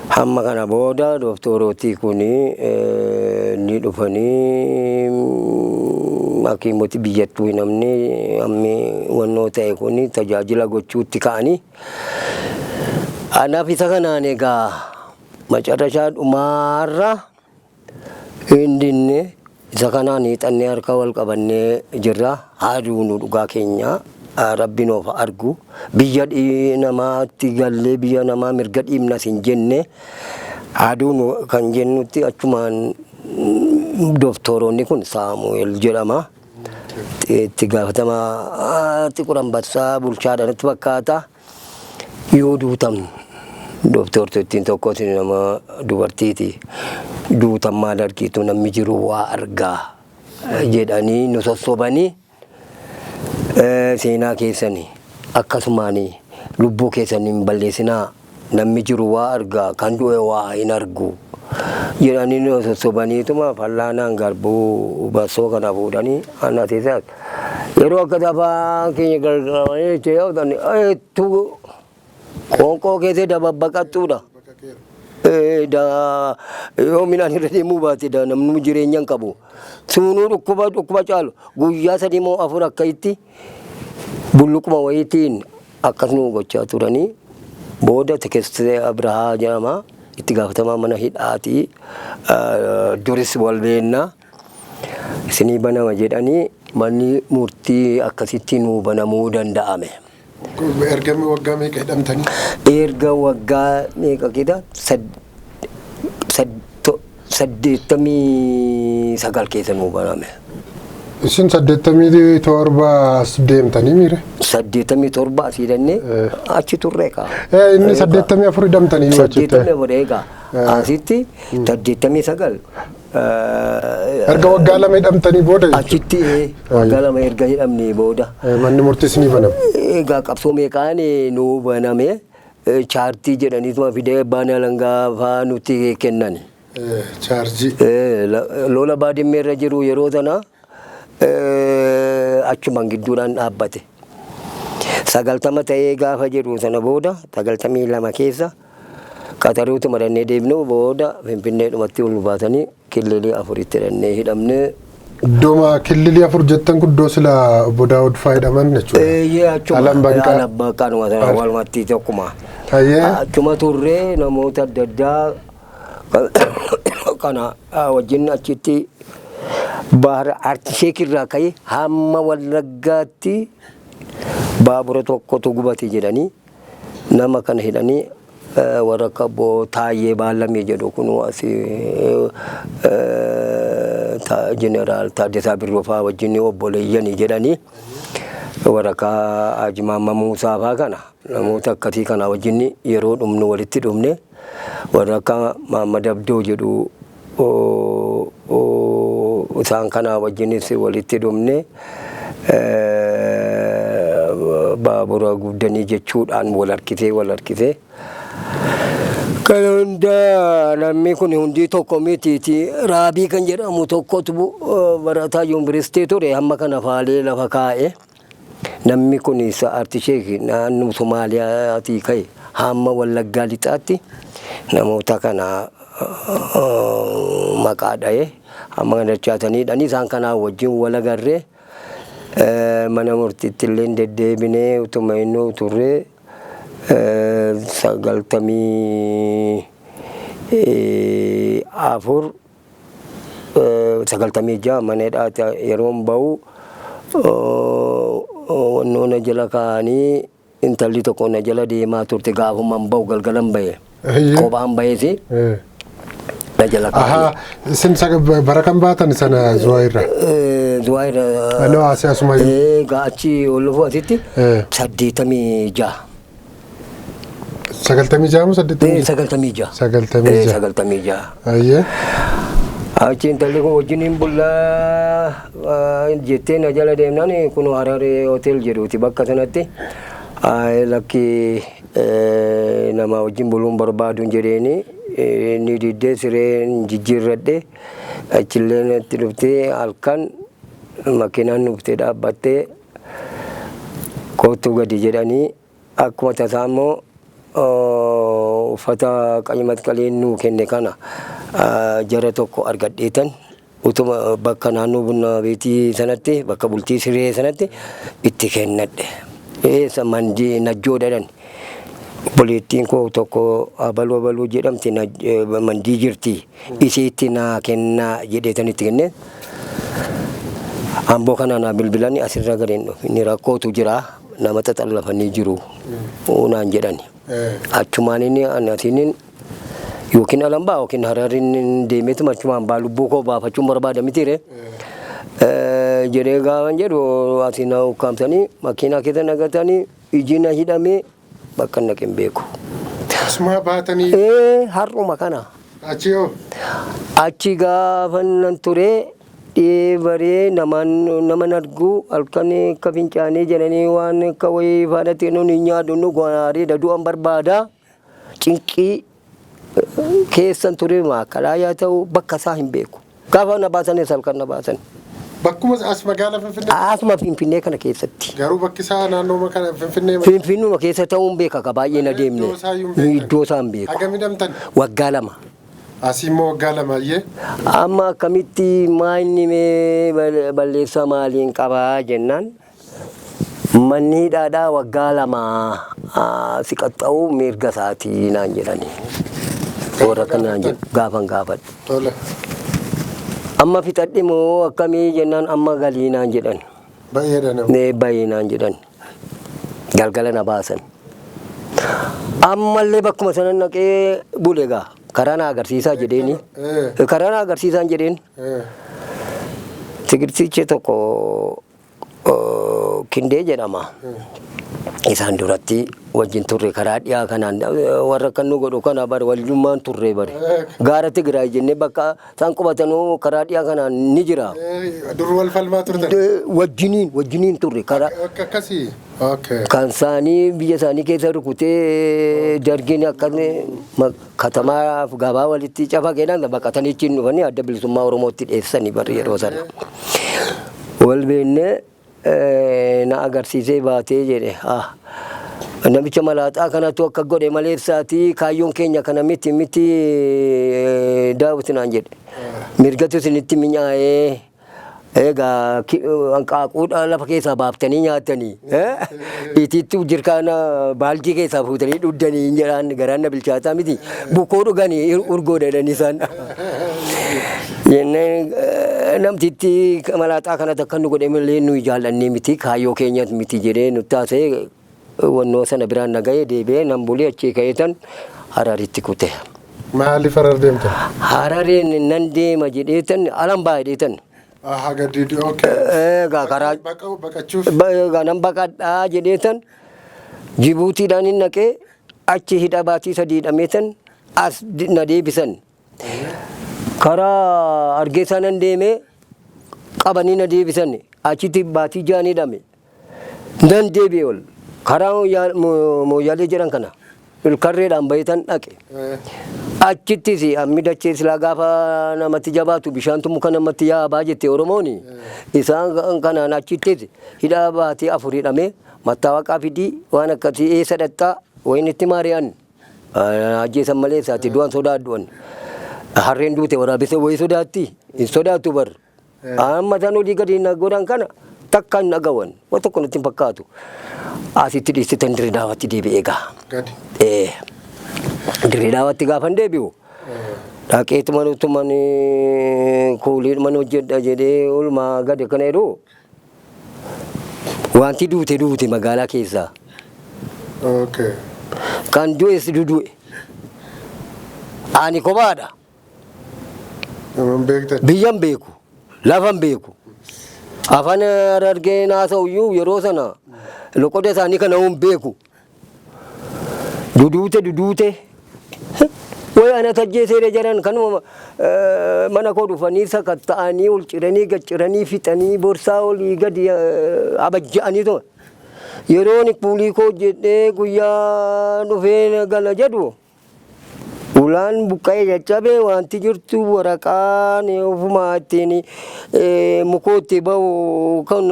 Hamma kana booda dooktorootii kun ni dhufanii, hakiimoti biyyattuu hin hamne, hammi wannoo ta'e kun tajaajila gochuutti ka'anii. Anaaf isa kanaan egaa macarrashaa dhumaarra hin dinne, isa kanaan hiixannee harka wal qabannee jirra. Haa duunu, dhugaa keenya rabbi nuuf argu, biyya namaatti gallee biyya namaa mirga dhiibnas hin jenne, haa duunu kan jennutti achumaan doktoroonni kun, Saamu'eel jedhama. Itti gaafatamaa Xiqur Ambassaa bulchaadha natti fakkaata. Yoo duutam, dooktortittiin tokkos nama dubartiiti. Duutan maal argitu, namni jiru waa argaa jedhanii nu sossobanii, seenaa keessanii akkasumaan lubbuu keessan hin balleessinaa, namni jiru waa argaa, kan du'e waa hin argu jedhanii nu sossobaniituma fallaanaan garbuu bassoo kana fuudhanii ana teessas yeroo akka afaan keenya gargaaramanii jechuudha, hedduu qoonqoo keessa dababbaqattuudha. Yoo midhaan irra deemuu baate namni jireenya hin qabu. Suunuu dhukkuba dhukkuba caalu guyyaa 3 moo 4 akka itti bulluquma wayiitiin akkas nu gochaa turanii, booda Tekestee Abrahaa jedhama. Itti gaafatamaa mana hidhaati. Duris wal beennaa. Isinii banama jedhanii, manni murtii akkasitti nuu banamuu danda'ame. Erga waggaa meeqa hidhamtanii? Erga waggaa meeqa keessa, 89 keessa nuu baname. Isin 87 as deemtanii miire? 87 asii hidhannee achi turre kaa. Inni 84 hidhamtanii yoo achitti. 84 egaa asitti 89. Erga waggaa 2 hidhamtanii booda jechuudha. Achitti waggaa 2 erga hidhamnee booda. Manni murtii isinii baname. Egaa qabsoo meeqaan nuu baname, chaartii jedhaniituma fidee abbaan alangaa fa'aa nutti kennan. Chaarjii. Lola Baadimmee irra jiru yeroo sana achumaan gidduudhaan dhaabbate. 90 ta'ee gaafa jedhu sana booda 92 keessa qaxaruutu madannee deebinu, booda Finfinneedhumatti ol baasanii killilii afuritti hidhannee hidhamnee. Iddooma killilii 4 jettan kun iddoo sila obbo Daawud fa'aa hidhaman jechuudha. Eeyyee, achuma. Alam Banqaa. Alam Banqaanuma sana walumatti tokkuma. Hayyee. Achuma turree namoota adda addaa kana wajjin achitti Bahar Artisheek irraa ka'ee hamma Wallaggaatti baabura tokkotu gubate jedhanii nama kana hidhanii, warra akka obbo Taayyee Baallamii jedhu kun asii Jeneraal Taaddasaa Birruu fa'aa wajjin obboleeyyanii jedhanii, warra akka Haji Maamma Muusaa fa'aa kana, namoota akkasii kana wajjin yeroo dhumnu walitti dhumne. Warra akka Maammad Abdoo jedhu, isaan kana wajjinis walitti dhumne. Baabura guddanii jechuudhaan wal harkisee wal harkisee. Kana hunda namni kun hundii tokko mitiiti. Raabii kan jedhamu tokkotu barataa yuunivarsiitii ture, hamma kana faalee lafa kaa'e. Namni kun Artisheek naannoo Somaaliyaatii ka'e hamma Wallaggaa Lixaatti namoota kana maqaa dha'e, hamma kana dachaasaniidhaan isaan kanaa wajjin wal agarree, mana murtiitti illee deddeebinee utuma inni turre 94, 96 mana hidhaati yeroon bahu, wannoo na jala kaa'anii, intalli tokko na jala deemaa turte. Gaafumaan bahu galgalan bahe. Kophaan baheesi na jala kaa'anii. Ahaa, isin bara kan baatan sana Zuwaa irra? Zuwaa irra. No, asii asuma. Achi ol dhufuu asitti 86. 96 moo 86? 96. 96. 96. Ayyee. Achi intalli kun wajjin hin bullaa jettee na jala deemnaan, kun Hararee hotel jedhuuti bakka sanatti. Lakki, nama wajjin buluun barbaaduun jedheeni, inni diddee, sireen jijjiirradhe. Achillee natti dhuftee, halkan makiinaan dhuftee dhaabbattee, "Kootu gadi" jedhanii, akkuma tasaa immoo uffata qayi masqaliin nuu kenne kana jara tokko argadheetan, utuma bakka naannoo bunna beetii sanatti, bakka bultii siree sanatti itti kennadhe. Eessa mandii Najjoo dhadhan. Obboleettiin koo tokko abaluu abaluu jedhamti mandii jirti. Isiitti naa kennaa jedheetan itti kenne. Amboo kana naa bilbilanii, asirra gadi hin dhufin, rakkootu jira, nama xaxallafanii jiru naan jedhani. Achumaan inni ani asiin yookiin alan baa yookiin Harariin deemeetuma achumaan baa, lubbuu koo baafachuun barbaada mitiire. Jedhee gaafan jedhu, asiin na ukkaamsanii makiinaa keessa nagatanii, iji na hidhamee, bakka naqe hin beeku. Asuma baatanii? Ee, har'uma kana. Achi hoo? Achi gaafa nan ture, dhiyee baree namaan naman argu, halkan akka fincaanii jedhanii waan akka wayii faanatti nun hin nyaadhu, nu gaariidha, du'an barbaada. Cinqii keessan ture. Maakalaa yaa ta'u, bakka isaa hin beeku. Gaafa na baasanis halkan na baasan. Bakkuma as magaalaa Finfinnee? Asuma Finfinnee kana keessatti. Garuu bakki isaa naannoo kana Finfinnee? Finfinnuma keessa ta'uun beeka, ka baay'ee na deemne. Iddoo isaa iyyuu hin beekan. Iddoo isaa hin beeku. Hagam hidhamtan? Waggaa 2. Asii immoo waggaa 2, ayyee. Amma akkamitti maayinni mee balleessaa maaliin qabaa jennaan, manni hidhaadhaa waggaa 2 si qaxxa'uu mirga isaatii naan jedhani. Warra kanaan jedhu gaafan gaafadhe. Tole. Amma fixadhe moo akkamii jennaan, amma galii naan jedhan. Baay'eedha nama. Nee, bayii naan jedhan. Galgala na baasan. Ammallee bakkuma sana naqee bule gaa. Karaa na agarsiisaa jedheeni. Karaa na agarsiisaan jedheen. Tigirtichi tokko Kindee jedhama. Isaan duratti wajjin turre, karaa dhiyaa kanaan warra kan nu godhu kana bare, waliyyummaan turre bare. Gaara Tigraay jennee bakka isaan qubatanuu karaa dhiyaa kanaan ni jira. Dur wal falmaa turtan? Wajjiniin turre karaa. Akka akkasii. Okay. Kan isaanii biyya isaanii keessa rukutee, dargiin akka katamaaf gabaa walitti cafaqeedhaan baqatanii ittiin dhufanii Adda Bilisummaa Oromootti dheessanii bari yeroo sana. Wal beennee, na agarsiisee baatee jedhe. Ah, namicha malaaxaa kanatu akka godhe malee isaatii kaayyoon keenya kana miti miti, Daawit naan jedhe. Mirgatu isinitti minyaa'ee. Egaa hanqaaquudha lafa keessaa baaftanii nyaatanii. Itiittuu jirkaana baaltii keessaa fuutanii dhuddanii hin jedhaan garaan na bilchaataa miti. Bukoo dhuganii urgoo jedhanii isaan. Jenneen namtitti malaaxaa kanatti akka nu godhe malee nuyi jaallannee miti, kaayyoo keenya miti jedhee nutti haasa'ee, wannoo sana biraan na ga'ee deebi'ee nan bulee achii ka'eetan Hararitti kute. Maaliif Harar deemte? Harareen nan deema jedheetan alan ba'a jedheetan. Aha, gadi, okay. Egaa karaa Baqachuuf. Egaa nan baqadhaa jedheetan Jibuutiidhaan hin naqee achi hidha baatii 3 hidhameetan as na deebisan. Karaa Hargeysaa nan deemee qabanii na deebisan, achitti baatii 6 hidhame. Nan deebi'e ol karaa Mooyyaalee jedhan kana ilkarreedhaan baheetan dhaqe. Achittis hammi dachee silaa gaafa namatti jabaatu bishaantu muka namatti yaabaa jette Oromooni. Isaan kanaan achittis hidhaa baatii 4 hidhamee mattaawaqaa fidii waan akkasii eessa dhaqxaa wayinitti maari'an. Ajjeesan malee isaati du'an sodaadhu. Harreen duute waraabessa wayii sodaatti hin sodaattu bar. Amma isaan olii gadi na godhan kana takka hin dhagawan, waan tokko natti hin fakkaatu. Asitti dhiistetan Dirree Daawwaatti deebi'ee gaa. Gadi. Dirree Daawwaatti gaafan deebi'u dhaqeetuma nutuman kuuliidhuman hojjedha jedhee olmaa gadi akkana jedhu wanti duute duute magaalaa keessaa. Kan du'es dudu'e. Ani kophaadha. Nama hin beektan. Biyyan beeku, lafan beeku. Afaan Harargee naasa'u iyyuu yeroo sana loqoda isaanii kana hin beeku. Duduute duduute. Way ana tajjeeseera jedhan kanuma mana koo dhufanii sakatta'anii ol ciranii gad ciranii fixanii borsaa olii gadi abajja'anii tuma. Yeroon kuulii koo jedhee guyyaa dhufee gala jedhu ulaan buqqa'ee caccabe, wanti jirtu waraqaan ofumaa ittiin mukootti bahu kan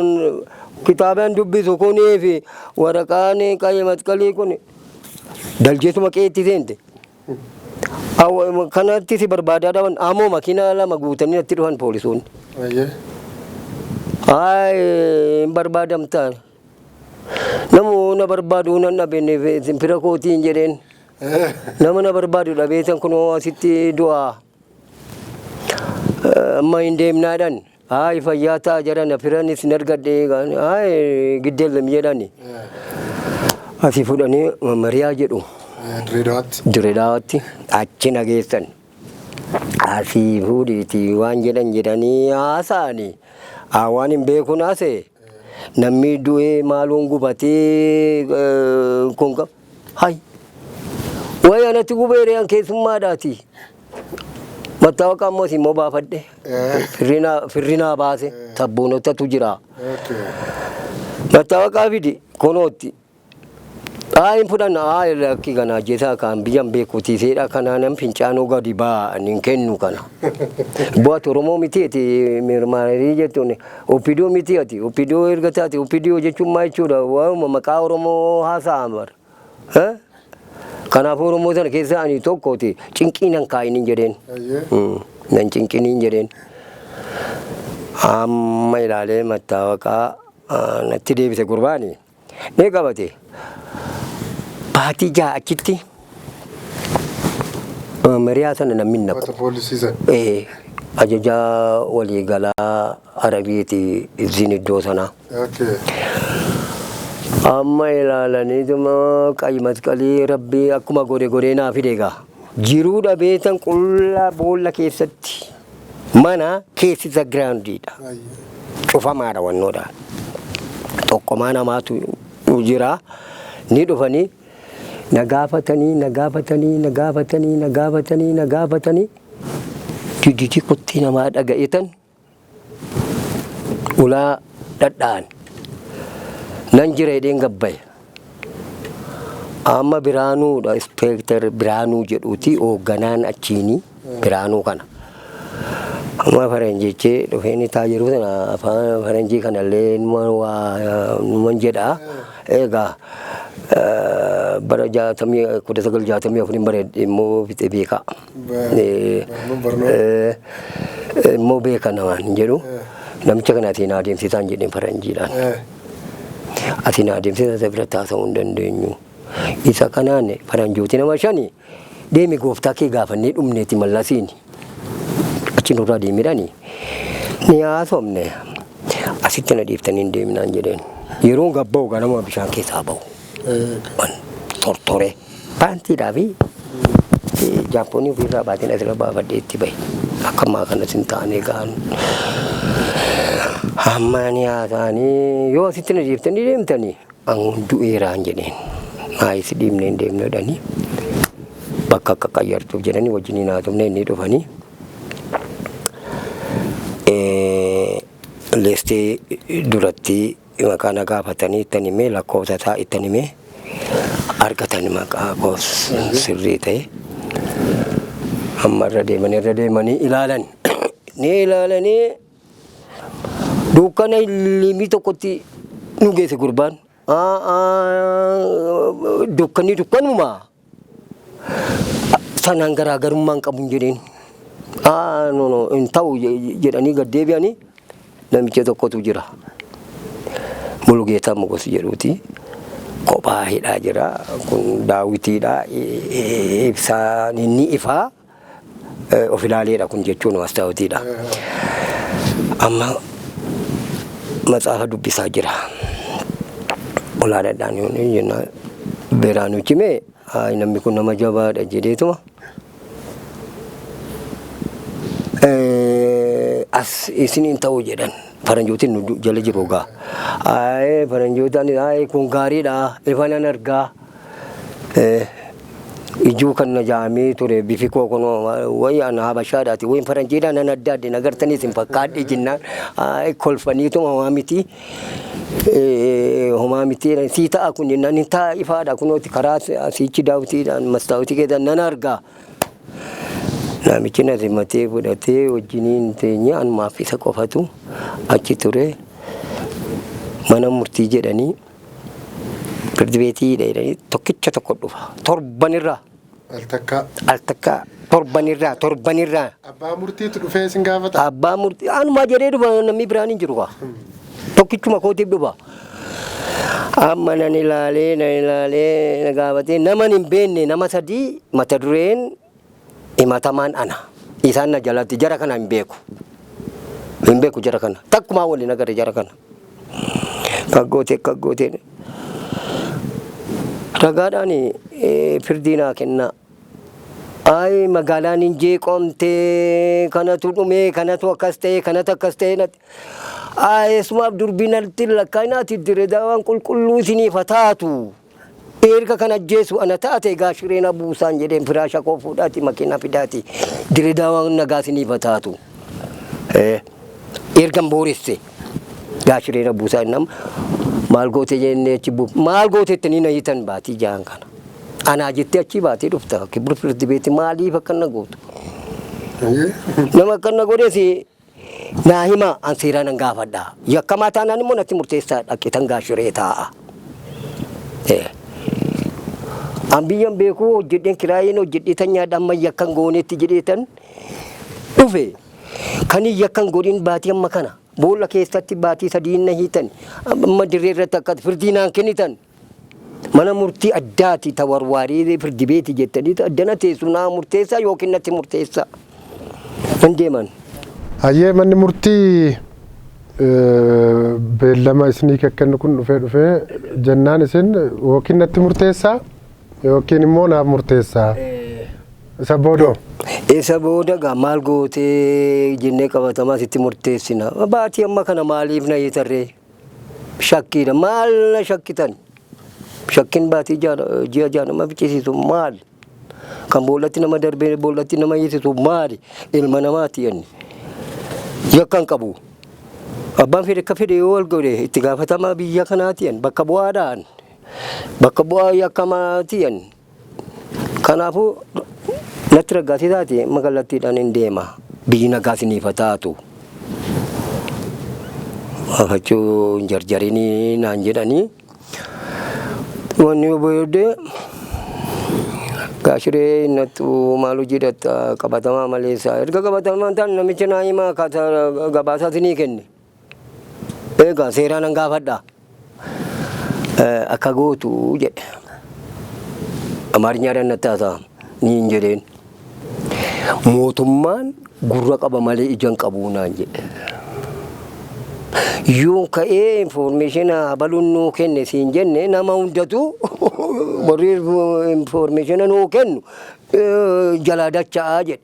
kitaabaan dubbisu kunii fi waraqaan qayyee masqalii kun daljeetuma qeetti seente. Kanatti si barbaadaa dhaban ammoo makiinaa lama guutanii natti dhufan poolisoonni. Hayi, hin barbaadamta. Namu na barbaadu nan dhabe fira kootiin jedheen. Nama na barbaadu dhabeetan kunoo asitti du'aa. Amma hin deemnaadhaan. Hayi, fayyaa ta'a jedhan, firanis hin argadhe, hayi, giddeellam jedhani. Asii fuudhanii Mariyaa jedhu. Dirree Dawaatti. Dirree Dawaatti achi na geessan. Asii fuudhiitii waan jedhan jedhanii haasa'anii waan hin beekun haasa'e. Namni du'ee maaloon gubatee kun hay. Wayi anatti gubeere, an keessummaadhaati. Mattaawaqaa immoo immoo baafadhe. Firrinaa baase sabboonotatu jira. Mattaawaqaa fidi kunootti. Haa, hin fudhanna, haa, lakki, kana ajjeesaa kan biyyan beekuti seedha kanaanan fincaanuu gadi baa hin kennu kana. Bu'aati Oromoo miti ati mirmaarii jettuun OPDO miti ati OPDO erga taate OPDO jechuun maal jechuudha? Waanuma maqaa Oromoo haasa'an bara. Kanaafuu Oromoo sana keessa ani tokkooti, cinqii nan kaa'in jedheen. Nan cinqiniin jedheen. Amma ilaalee mattaawaqaa natti deebise gurbaani. Ni qabate. Baatii 6 achitti mariyaa sana namni hin naqu. Uummata poolisii sana. Ajajaa waliigalaa Harabiiti izziin iddoo sanaa. Amma ilaalaniituma qayi masqalii rabbii akkuma godhe godhee naa fide egaa. Jiruu dhabeetan qullaa boolla keessatti mana keessi isa giraandiidha. Cufamaadha wannoodha. Tokkomaa namaatu jira. Ni dhufanii na gaafatanii, na gaafatanii, na gaafatanii, na gaafatanii, na gaafatanii diditi kottee namaa dhaga'etan ulaa dhadha'an. Nan jira jedheen gabbaye. Amma Biraanuudha, Inspector Biraanuu jedhuuti hoogganaan achiini Biraanuu kana. Amma faranjichi dhufee inni taa jiru sana afaan faranjii kanallee numa waa numan jedha. Egaa bara 1964 bara immoo fixe beekaa. Barnoota. Immoo beeka namaan hin jedhu. Namicha kana ati na adeemsisaan jedheen faranjiidhaan. Ati na adeemsisa isa biratti haasa'uu hin dandeenyu. Isa kanaan faranjooti nama shani deemi gooftaa kee gaafannee dhumneeti mallasiin. Achi nurraa deemidhani. Ni haasofne. Asitti na dhiiftanii hin deeminaan jedheen. Yeroon gabba'u ganama bishaan keessaa ba'u. Tortore. Paantiidhaa fi jaappoonii ofirraa baateen asirra baafadhee itti bahe. Akka ammaa kanas hin taane gaan. Amma ni haasa'anii yoo asitti na dhiiftanii deemtanii an du'eeraan jedheen. Maayis dhiibnee hin deemnu jedhanii bakka akka qayyartuuf jedhanii wajjiniin haasofne inni dhufanii. Leestee duratti maqaa na gaafatanii ittan himee lakkoofsa isaa ittan himee argatan maqaa koos sirrii ta'e. Amma irra deemanii ilaalan. Ni ilaalanii dukkana limii tokkotti nu geesse gurbaan. Dukkanni dukkanuma. Sanaan garaagarummaan qabu hin jedheen. No no hin ta'u jedhanii gad deebi'anii namicha tokkotu jira. Mulugeetaa Mogos jedhuuti. Kophaa hidhaa jira. Kun daawwitiidha. Ibsaan inni ifaa of ilaaleedha kun jechuun mastaawitiidha. Amma matsaafa dubbisaa jira. Olaadhaadhaan jennaan Biraanuu cimee namni kun nama jabaadha jedheetuma. As isiniin ta'u jedhan faranjootiin nu jala jiru gaa. Faranjootaan kun gaariidha ifa nan argaa. Ijuu kan na jaamee ture bifi koo kun wayi ana habashaadhaati wayi faranjiidha nan adda adde nagartanii isin fakkaadhe jennaan kolfaniituma homaa miti homaa miti sii ta'a kun jennaan hin ta'a ifaadha kunooti karaa siichi daawwitiidhaan mastaawotii keessan nan argaa. Namichi na simatee fudhatee wajjiniin teenye anumaaf isa qofatu achi ture mana murtii jedhanii firdi beetii jedhanii tokkicha tokko dhufa torbanirraa. Al takkaa. Al takkaa torbanirraa torbanirraa. Abbaa murtiitu dhufee isin gaafata. Abbaa murtii anumaa jedhee dhufa namni biraan hin jiru kaa. Tokkichuma kootiif dhufa. Amma nan ilaalee na gaafatee naman hin beekne nama sadii mata dureen himatamaan ana. Isaan na jalatti jara kana hin beeku. Hin beeku jara kana. Takkumaa waliin agarre jara kana. Kaggootee kaggootee. Ragaadhaan firdii naa kennaa. Ayi magaalaan hin jeeqomtee kanatu dhumee kanatu akkas ta'e kanatu akkas ta'e natti. Ayi eessumaaf durbii natti lakkaa'inaati dire daawaan qulqulluu isiniif haa taatu. Erga kan ajjeesu ana taate egaa shireen abuusaan jedheen firaasha koo fuudhaati makiinaa fidaati. Dire daawaan nagaa isiniif haa taatu. Ergan booresse gaa shireen abuusaa innam maal goote jennee achi buuf maal goote ittanii na hiitan baatii jahan kana. Anaa jettee achii baatee dhufta kibir firdi beeti maaliif akkana gootu. Nama akkana godhes naa hima an seeraan nan gaafadha. Yakkamaa taanaan immoo natti murteessaa dhaqqitan gaa shiree taa'a. An biyyan beekuu hojjedheen kiraayiin hojjedhee tan nyaadha amma yakkan goonetti jedhee tan dhufe. Kan yakkan godhin baatii amma kana boolla keessatti baatii sadii na hiitan amma dirree irratti akka firdii naan kennitan. Mana murtii addaati ta warwaarii firdi beeti jettanii addana teessu naa murteessaa yookiin natti murteessaa. Hin deeman. Hayyee manni murtii beellama isinii kennu kun dhufee dhufee jennaan isin yookiin natti murteessaa yookiin immoo naaf murteessaa. Isa boodoo. Isa booda gaa maal gootee jennee qabatamaa sitti murteessina. Baatii amma kana maaliif na hiitarree? Shakkiidha. Maal na shakkitan? Shakkiin baatii ji'a ja'a nama ficcisiisu maal? Kan boollatti nama darbee boollatti nama hiisisu maali? Ilma namaati inni. Yakka hin qabu. Abbaan fedhe akka fedhe yoo wal godhe itti gaafatamaa biyya kanaati inni. Bakka bu'aadhaan. Bakka bu'aa yakkamaati inni. Kanaafuu natti raggaasisaati magaalattiidhaan hin deema. Biyyi nagaa isiniif haa taatu. Gaafachuu hin jarjarinii naan jedhanii. Wanni booddee gaashiree nattu maal hojii dhatta qabatamaa maleessa. Erga qabatamaa ta'an namicha naa himaa gabaasaa isinii kenne. Egaa seeraan nan gaafadha. Akka gootu jedhe. Amaariñaadhaan natti haasa'a. Ni hin jedheen. Mootummaan gurra qaba malee ija hin qabu naan jedhe. Yoon ka'ee information habaluun nuu kenne siin jenne, nama hundatu warri information nuu kennu jalaa dacha'aa jedhe.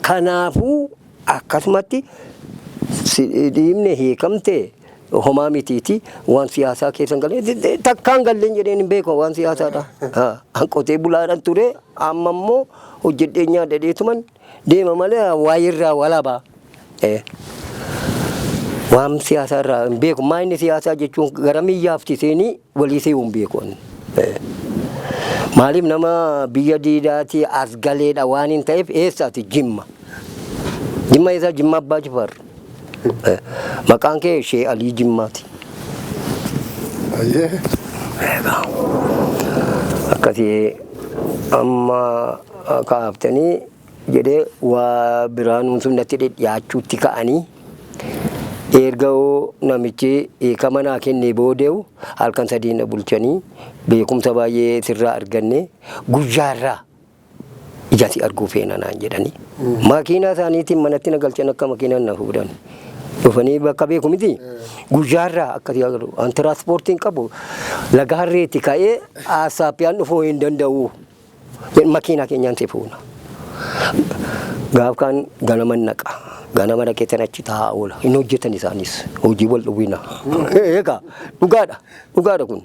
Kanaafuu akkasumatti si dhiibne hiikamte homaa mitiiti, waan siyaasaa keessan galee takkaan galleen jedheen hin beeku waan siyaasaadha. An qotee bulaadhaan ture, amma immoo hojjedhee nyaadhadheetuman deema malee waayirraa walabaa. Waan siyaasaa irraa hin beeku. Maa inni siyaasaa jechuun gara miyyaafti seenii walii see'uu hin beeku. Maaliif, nama biyya diidaatii as galeedha waan hin ta'eef. Eessaati? Jimma. Jimma eessaa? Jimma Abbaa Jifaar. Maqaan kee Shee Alii Jimmaati. Akkasii amma kaaftanii jedhee waa biraanuun sun natti dhiyaachuutti ka'anii, erga namichi hiikama naa kennee boodeewu halkan 3 na bulchanii, beekumsa baay'ee sirraa arganne, guyyaarraa ija si arguu feena naan jedhanii. Makiinaa isaaniitiin manatti na galchan, akka makiinaan na fuudhan. Dhufanii bakka beeku miti. Guyyaarraa akkasii agarru. An tiraanspoortiin qabu, laga harreetti ka'ee Asaappiyaan dhufuu hin danda'u. Makiinaa keenyaan si fuuna. Gaaf kaan ganama naqa. Ganama dhaqee tan achi taa'aa oola. Hin hojjetan isaanis. Hojii wal dhowwina. Egaa dhugaadha. Dhugaadha kun.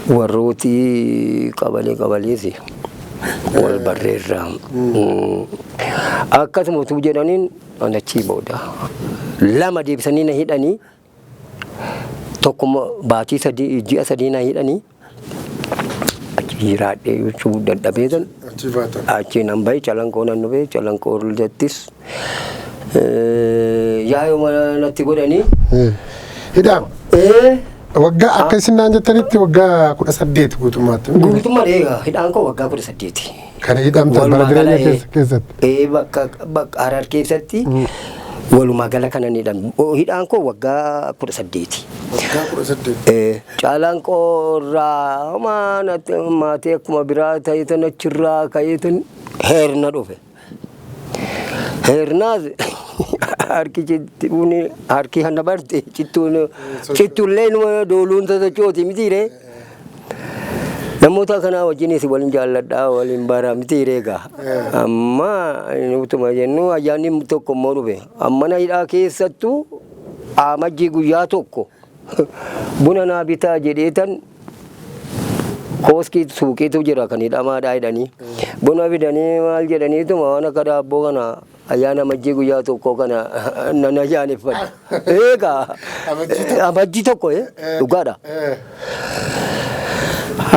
Warrooti qabalee qabalees wal barreerra. Akkasuma utuu jedhaniin an achii booda lama deebisanii na hidhanii, tokkuma baatii 3, ji'a 3 na hidhanii, achi jiraadhee jechuu dadhabee san Achi baatan. Achi nan bahe, Calanqoo nan dhufe. Calanqoo irrattis yaayuma natti godhanii. Hidhaam. Waggaa akka isin naan jettanitti waggaa 18 guutummaatti. Guutummaa eegaa, hidhaan koo waggaa 18. Kan hidhamtan bara Walumaa gala, jireenya keessatti. Bakka Harar keessatti walumaa gala kanan hidhame. Hidhaan koo waggaa 18. Waggaa 18. Caalaan qorraa homaa natti maatii akkuma biraa ta'eetan achirraa ka'eetan Heerna dhufe. Heernaas harki cittuun harki hanna barte cittuun cittullee numa dooluun sosochooti mitiiree. Namoota kanaa wajjinis waliin jaalladhaa, waliin bara mitiiree egaa. Amma utuma jennu ayyaanni tokko immoo dhufe. Amma na hidhaa keessattuu Amajjii guyyaa tokko buna naa bitaa jedheetan, kooskii suuqiitu jira kan hidhamaadhaa jedhanii. Buna fidanii maal jedhaniituma waan akka daabboo kana ayyaana Amajjii guyyaa tokko kana nan ayyaaneffadha. Eegaa Amajjii tokko. Amajjii tokko dhugaadha.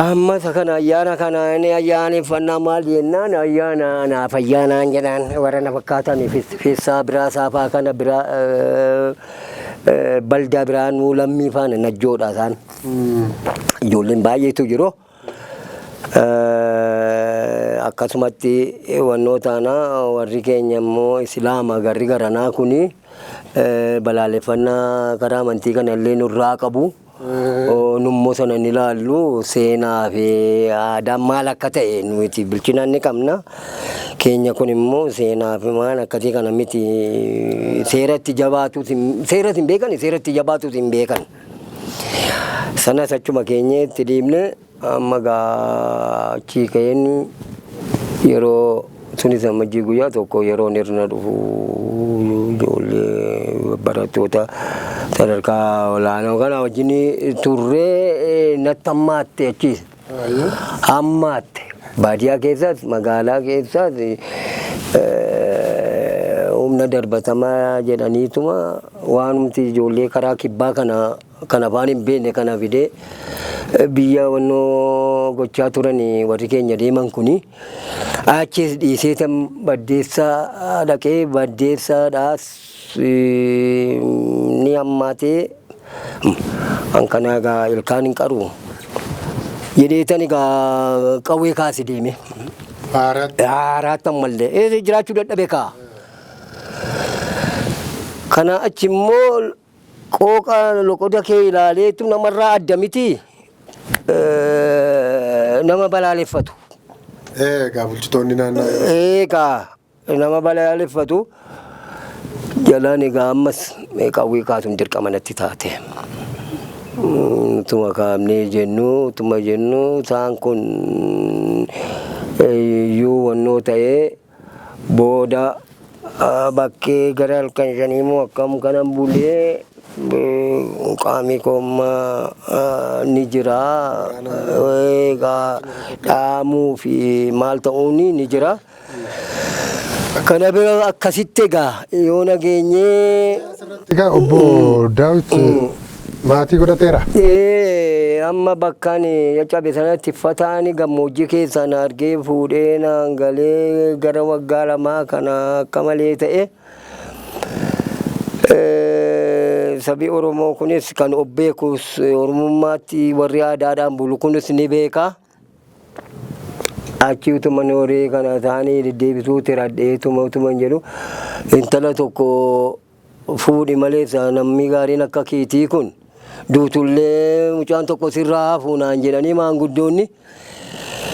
Amma isa kana ayyaana kana inni ayyaaneffannaa maal jennaan, ayyaana naaf ayyaanaan jedhaan warra na fakkaatan feessaa biraa saafaa kana biraa baldaa biraa nuu lammii faana najjoodha isaan. Ijoolleen baay'eetu jiru. Akkasumatti wannoo taana, warri keenya immoo Islaama, garri garanaa kuni balaaleffannaa karaa amantii kana illee nurraa qabu. Nummoo sana ni ilaallu, seenaa fi aadaan maal akka ta'e nuti bilchinaan ni qabna. Keenya kun immoo seenaa fi waan akkasii kana miti, seeratti jabaatus seeratti hin beekan, seeratti jabaatus hin beekan. Sanas achuma keenyeetti dhiibne. Amma gaa achii ka'een yeroo sunis Amajjii guyyaa tokko yeroon Hirna dhufu ijoollee barattoota sadarkaa olaanoo kana wajjin turree natti hammaatte achiis. Hammaatte. Baadiyyaa keessaas magaalaa keessaas humna darbatamaa jedhaniituma waanumti ijoollee karaa kibbaa kana kan afaan hin beekne kana fidee biyya wannoo gochaa turan warri keenya deeman kuni, achis dhiisee tan Baddeessaa dhaqee, Baddeessaadhaas ni hammaatee, an kana egaa ilkaan hin qaru jedhee tan egaa qawwee kaase deeme. Haaraatti. Haaraatti ammallee jiraachuu dadhabe kaa. Kana achi immoo Qooqa loqoda kee ilaaleetu namarraa adda miti nama balaaleffatu. Egaa bulchitoonni naannoo. Egaa nama balaaleffatu jalaan egaa ammas qawwee kaasuun dirqama natti taate. Utuma kaafnee jennu utuma jennu isaan kun iyyuu wannoo ta'ee booda bakkee gara halkan shanii moo akkam kanan bulee qaamni koo amma ni jira. Egaa dhaamuu fi maal ta'uun ni jira. Kana bira akkasitti egaa yoo nageenyee. Egaa obbo Daawit maatii godhateera. Amma bakkaan caccabe sanatti fataan gammoojjii keessaa na argee fuudhee naan galee gara waggaa 2 kana akka malee ta'e. Sabi Oromoo kunis kan of beekus Oromummaatti warri aadaadhaan bulu kunis ni beeka. Achi utuma horii kana isaanii deddeebisuu tiradhee utuma jedhu intala tokko fuudhi malee namni gaariin akka keetii kun duutullee mucaan tokko sirraa hafuu naan jedhanii maanguddoonni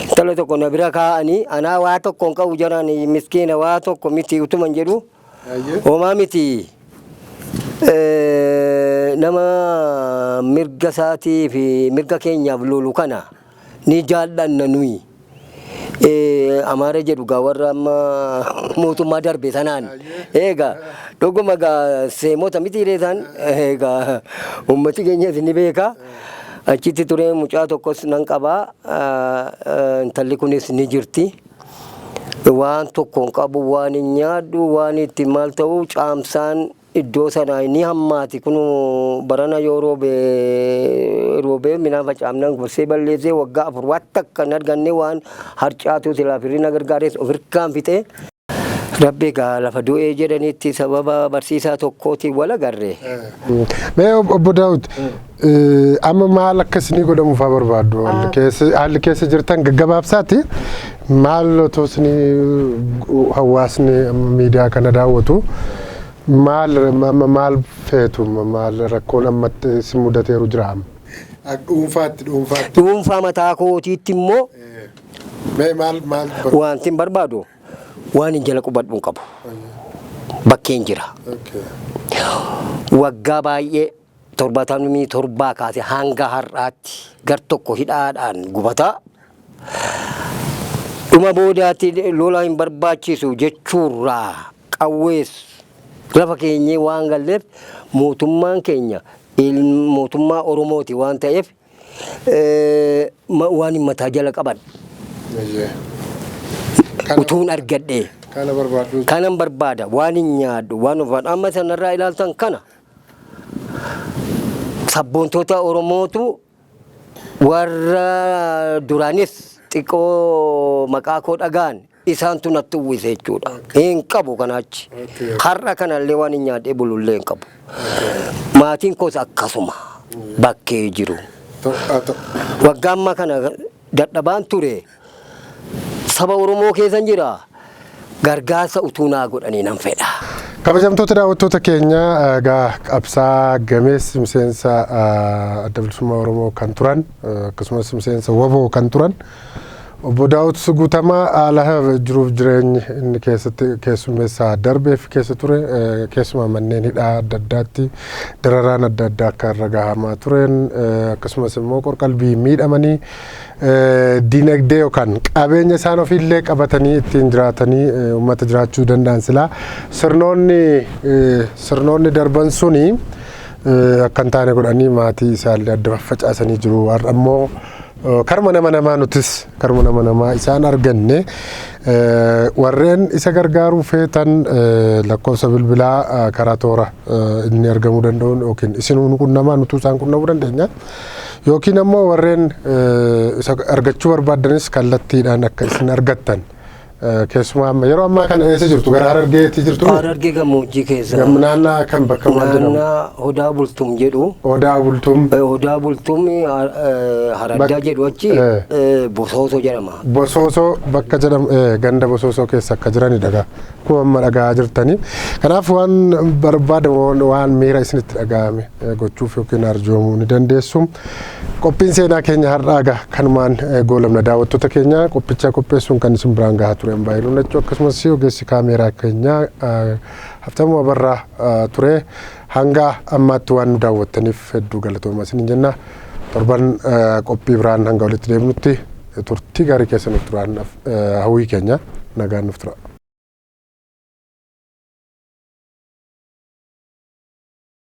intala tokko na bira kaa'anii anaa waa tokko hin qabu jedhan miskiina waa tokko miti utuma jedhu homaa miti. Nama mirga isaatii fi mirga keenyaaf lolu kana ni jaallanna nuyi. Amaara jedhu gaa warra amma mootummaa darbe sanaan. Egaa dhuguma gaa seemota miti isaan egaa uummati keenyas ni beeka. Achitti ture mucaa tokkos nan qabaa. Intalli kunis ni jirti. Waan tokko hin qabu, waan hin nyaadhu, waan itti maal ta'u caamsaan iddoo sanaa ni hammaati. Kun barana yoo roobee midhaan facaafnaan gorsee balleessee waggaa 4 waan takka hin arganne waan harcaatu silaa firri na gargaares of hirkaan fixee. Rabbi egaa lafa du'ee jedhanitti sababa barsiisaa tokkootiin wal agarre. Mee obbo Daawit amma maal akka isinii godhamu fa'aa barbaaddu? Haalli keessa jirtan gaggabaabsaati. Maal otoo isinii hawaasni miidiyaa kana daawwatu maal maal feetu maal rakkoon ammatti isin mudateeru jira amma? Dhuunfaatti dhuunfaatti. Dhuunfaa mataa kootiitti immoo Mee maal maal wanti hin barbaadu waan hin jala qubadhu hin qabu. Bakkeen jira. Waggaa baay'ee 77 kaase hanga har'aatti gar tokko hidhaadhaan gubataa. Dhuma boodaatti lola hin barbaachisu jechuurraa qawwees lafa keenyee waan galleef mootummaan keenya mootummaa Oromooti waan ta'eef waan hin mataa jala qaban utuun argadhee. Kana barbaaddu. Kanan barbaada waan hin nyaadhu waan uffadhu amma sanarraa ilaaltan kana sabboontoota Oromootu warra duraanis xiqqoo maqaa koo dhagaan isaantu natti uwwise jechuudha. Hin qabu kanaachi. Har'a kanallee waan hin nyaadhee bulullee hin qabu. Maatiin koos akkasuma bakkee jiru. Waggaa ammaa kana dadhabaan ture. Saba Oromoo keessan jira. Gargaarsa utuu naa godhanii nan fedha. Kabajamtoota daawwattoota keenya egaa qabsaa gameessi miseensa Adda Bilisummaa Oromoo kan turan akkasumas miseensa WBO kan turan obbo Daawit Guutamaa haala jiruuf jireenyi inni keessatti keessummeessaa darbee fi keessa ture keessumaa manneen hidhaa adda addaatti dararaan adda addaa akka irra gahamaa tureen akkasumas immoo qorqalbii miidhamanii dinagdee yookaan qabeenya isaan ofiillee qabatanii ittiin jiraatanii uummata jiraachuu danda'an silaa sirnoonni darban suni akka hin taane godhanii maatii isaallee adda faffacaasanii jiru. Har'a immoo karma nama namaa nutis karma nama namaa isaan arganne warreen isa gargaaruu feetan lakkoofsa bilbilaa karaa toora inni argamuu danda'uun yookiin isin qunnamaa nutuu isaan qunnamuu dandeenya. Yookiin ammoo warreen isa argachuu barbaaddanis kallattiidhaan akka isin argattan keessumaa amma yeroo ammaa kana eessa jirtu gara Harargeetti jirtu? Harargee gammoojjii keessa. Naannaa kan bakka maal jedhamu? Naannaa Odaa Bultum jedhu. Odaa Bultum. Odaa Bultum Haraddaa jedhu achi Bosoosoo jedhama. Bosoosoo bakka jedhamu ganda Bosoosoo keessa akka jiranidha. Akkuma amma dhagaa jirtanii. Kanaaf waan barbaadamu, waan miira isinitti dhaga'ame gochuuf yookiin arjoomuu ni dandeessu. Qophiin seenaa keenya har'aa egaa kanumaan goolabna. Daawwattoota keenya, qophicha qopheessuun kan isin biraan gahaa ture Baay'ee Lachuu, akkasumas ogeessi kaameeraa keenya Haftamuu Abarraa ture. Hanga ammaatti waan nu daawwattaniif hedduu galatooma isiniin jenna. Torban qophii biraan hanga walitti deemnutti turtii gaarii keessa nuuf turaan hawwii keenya. Nagaan nuuf tura.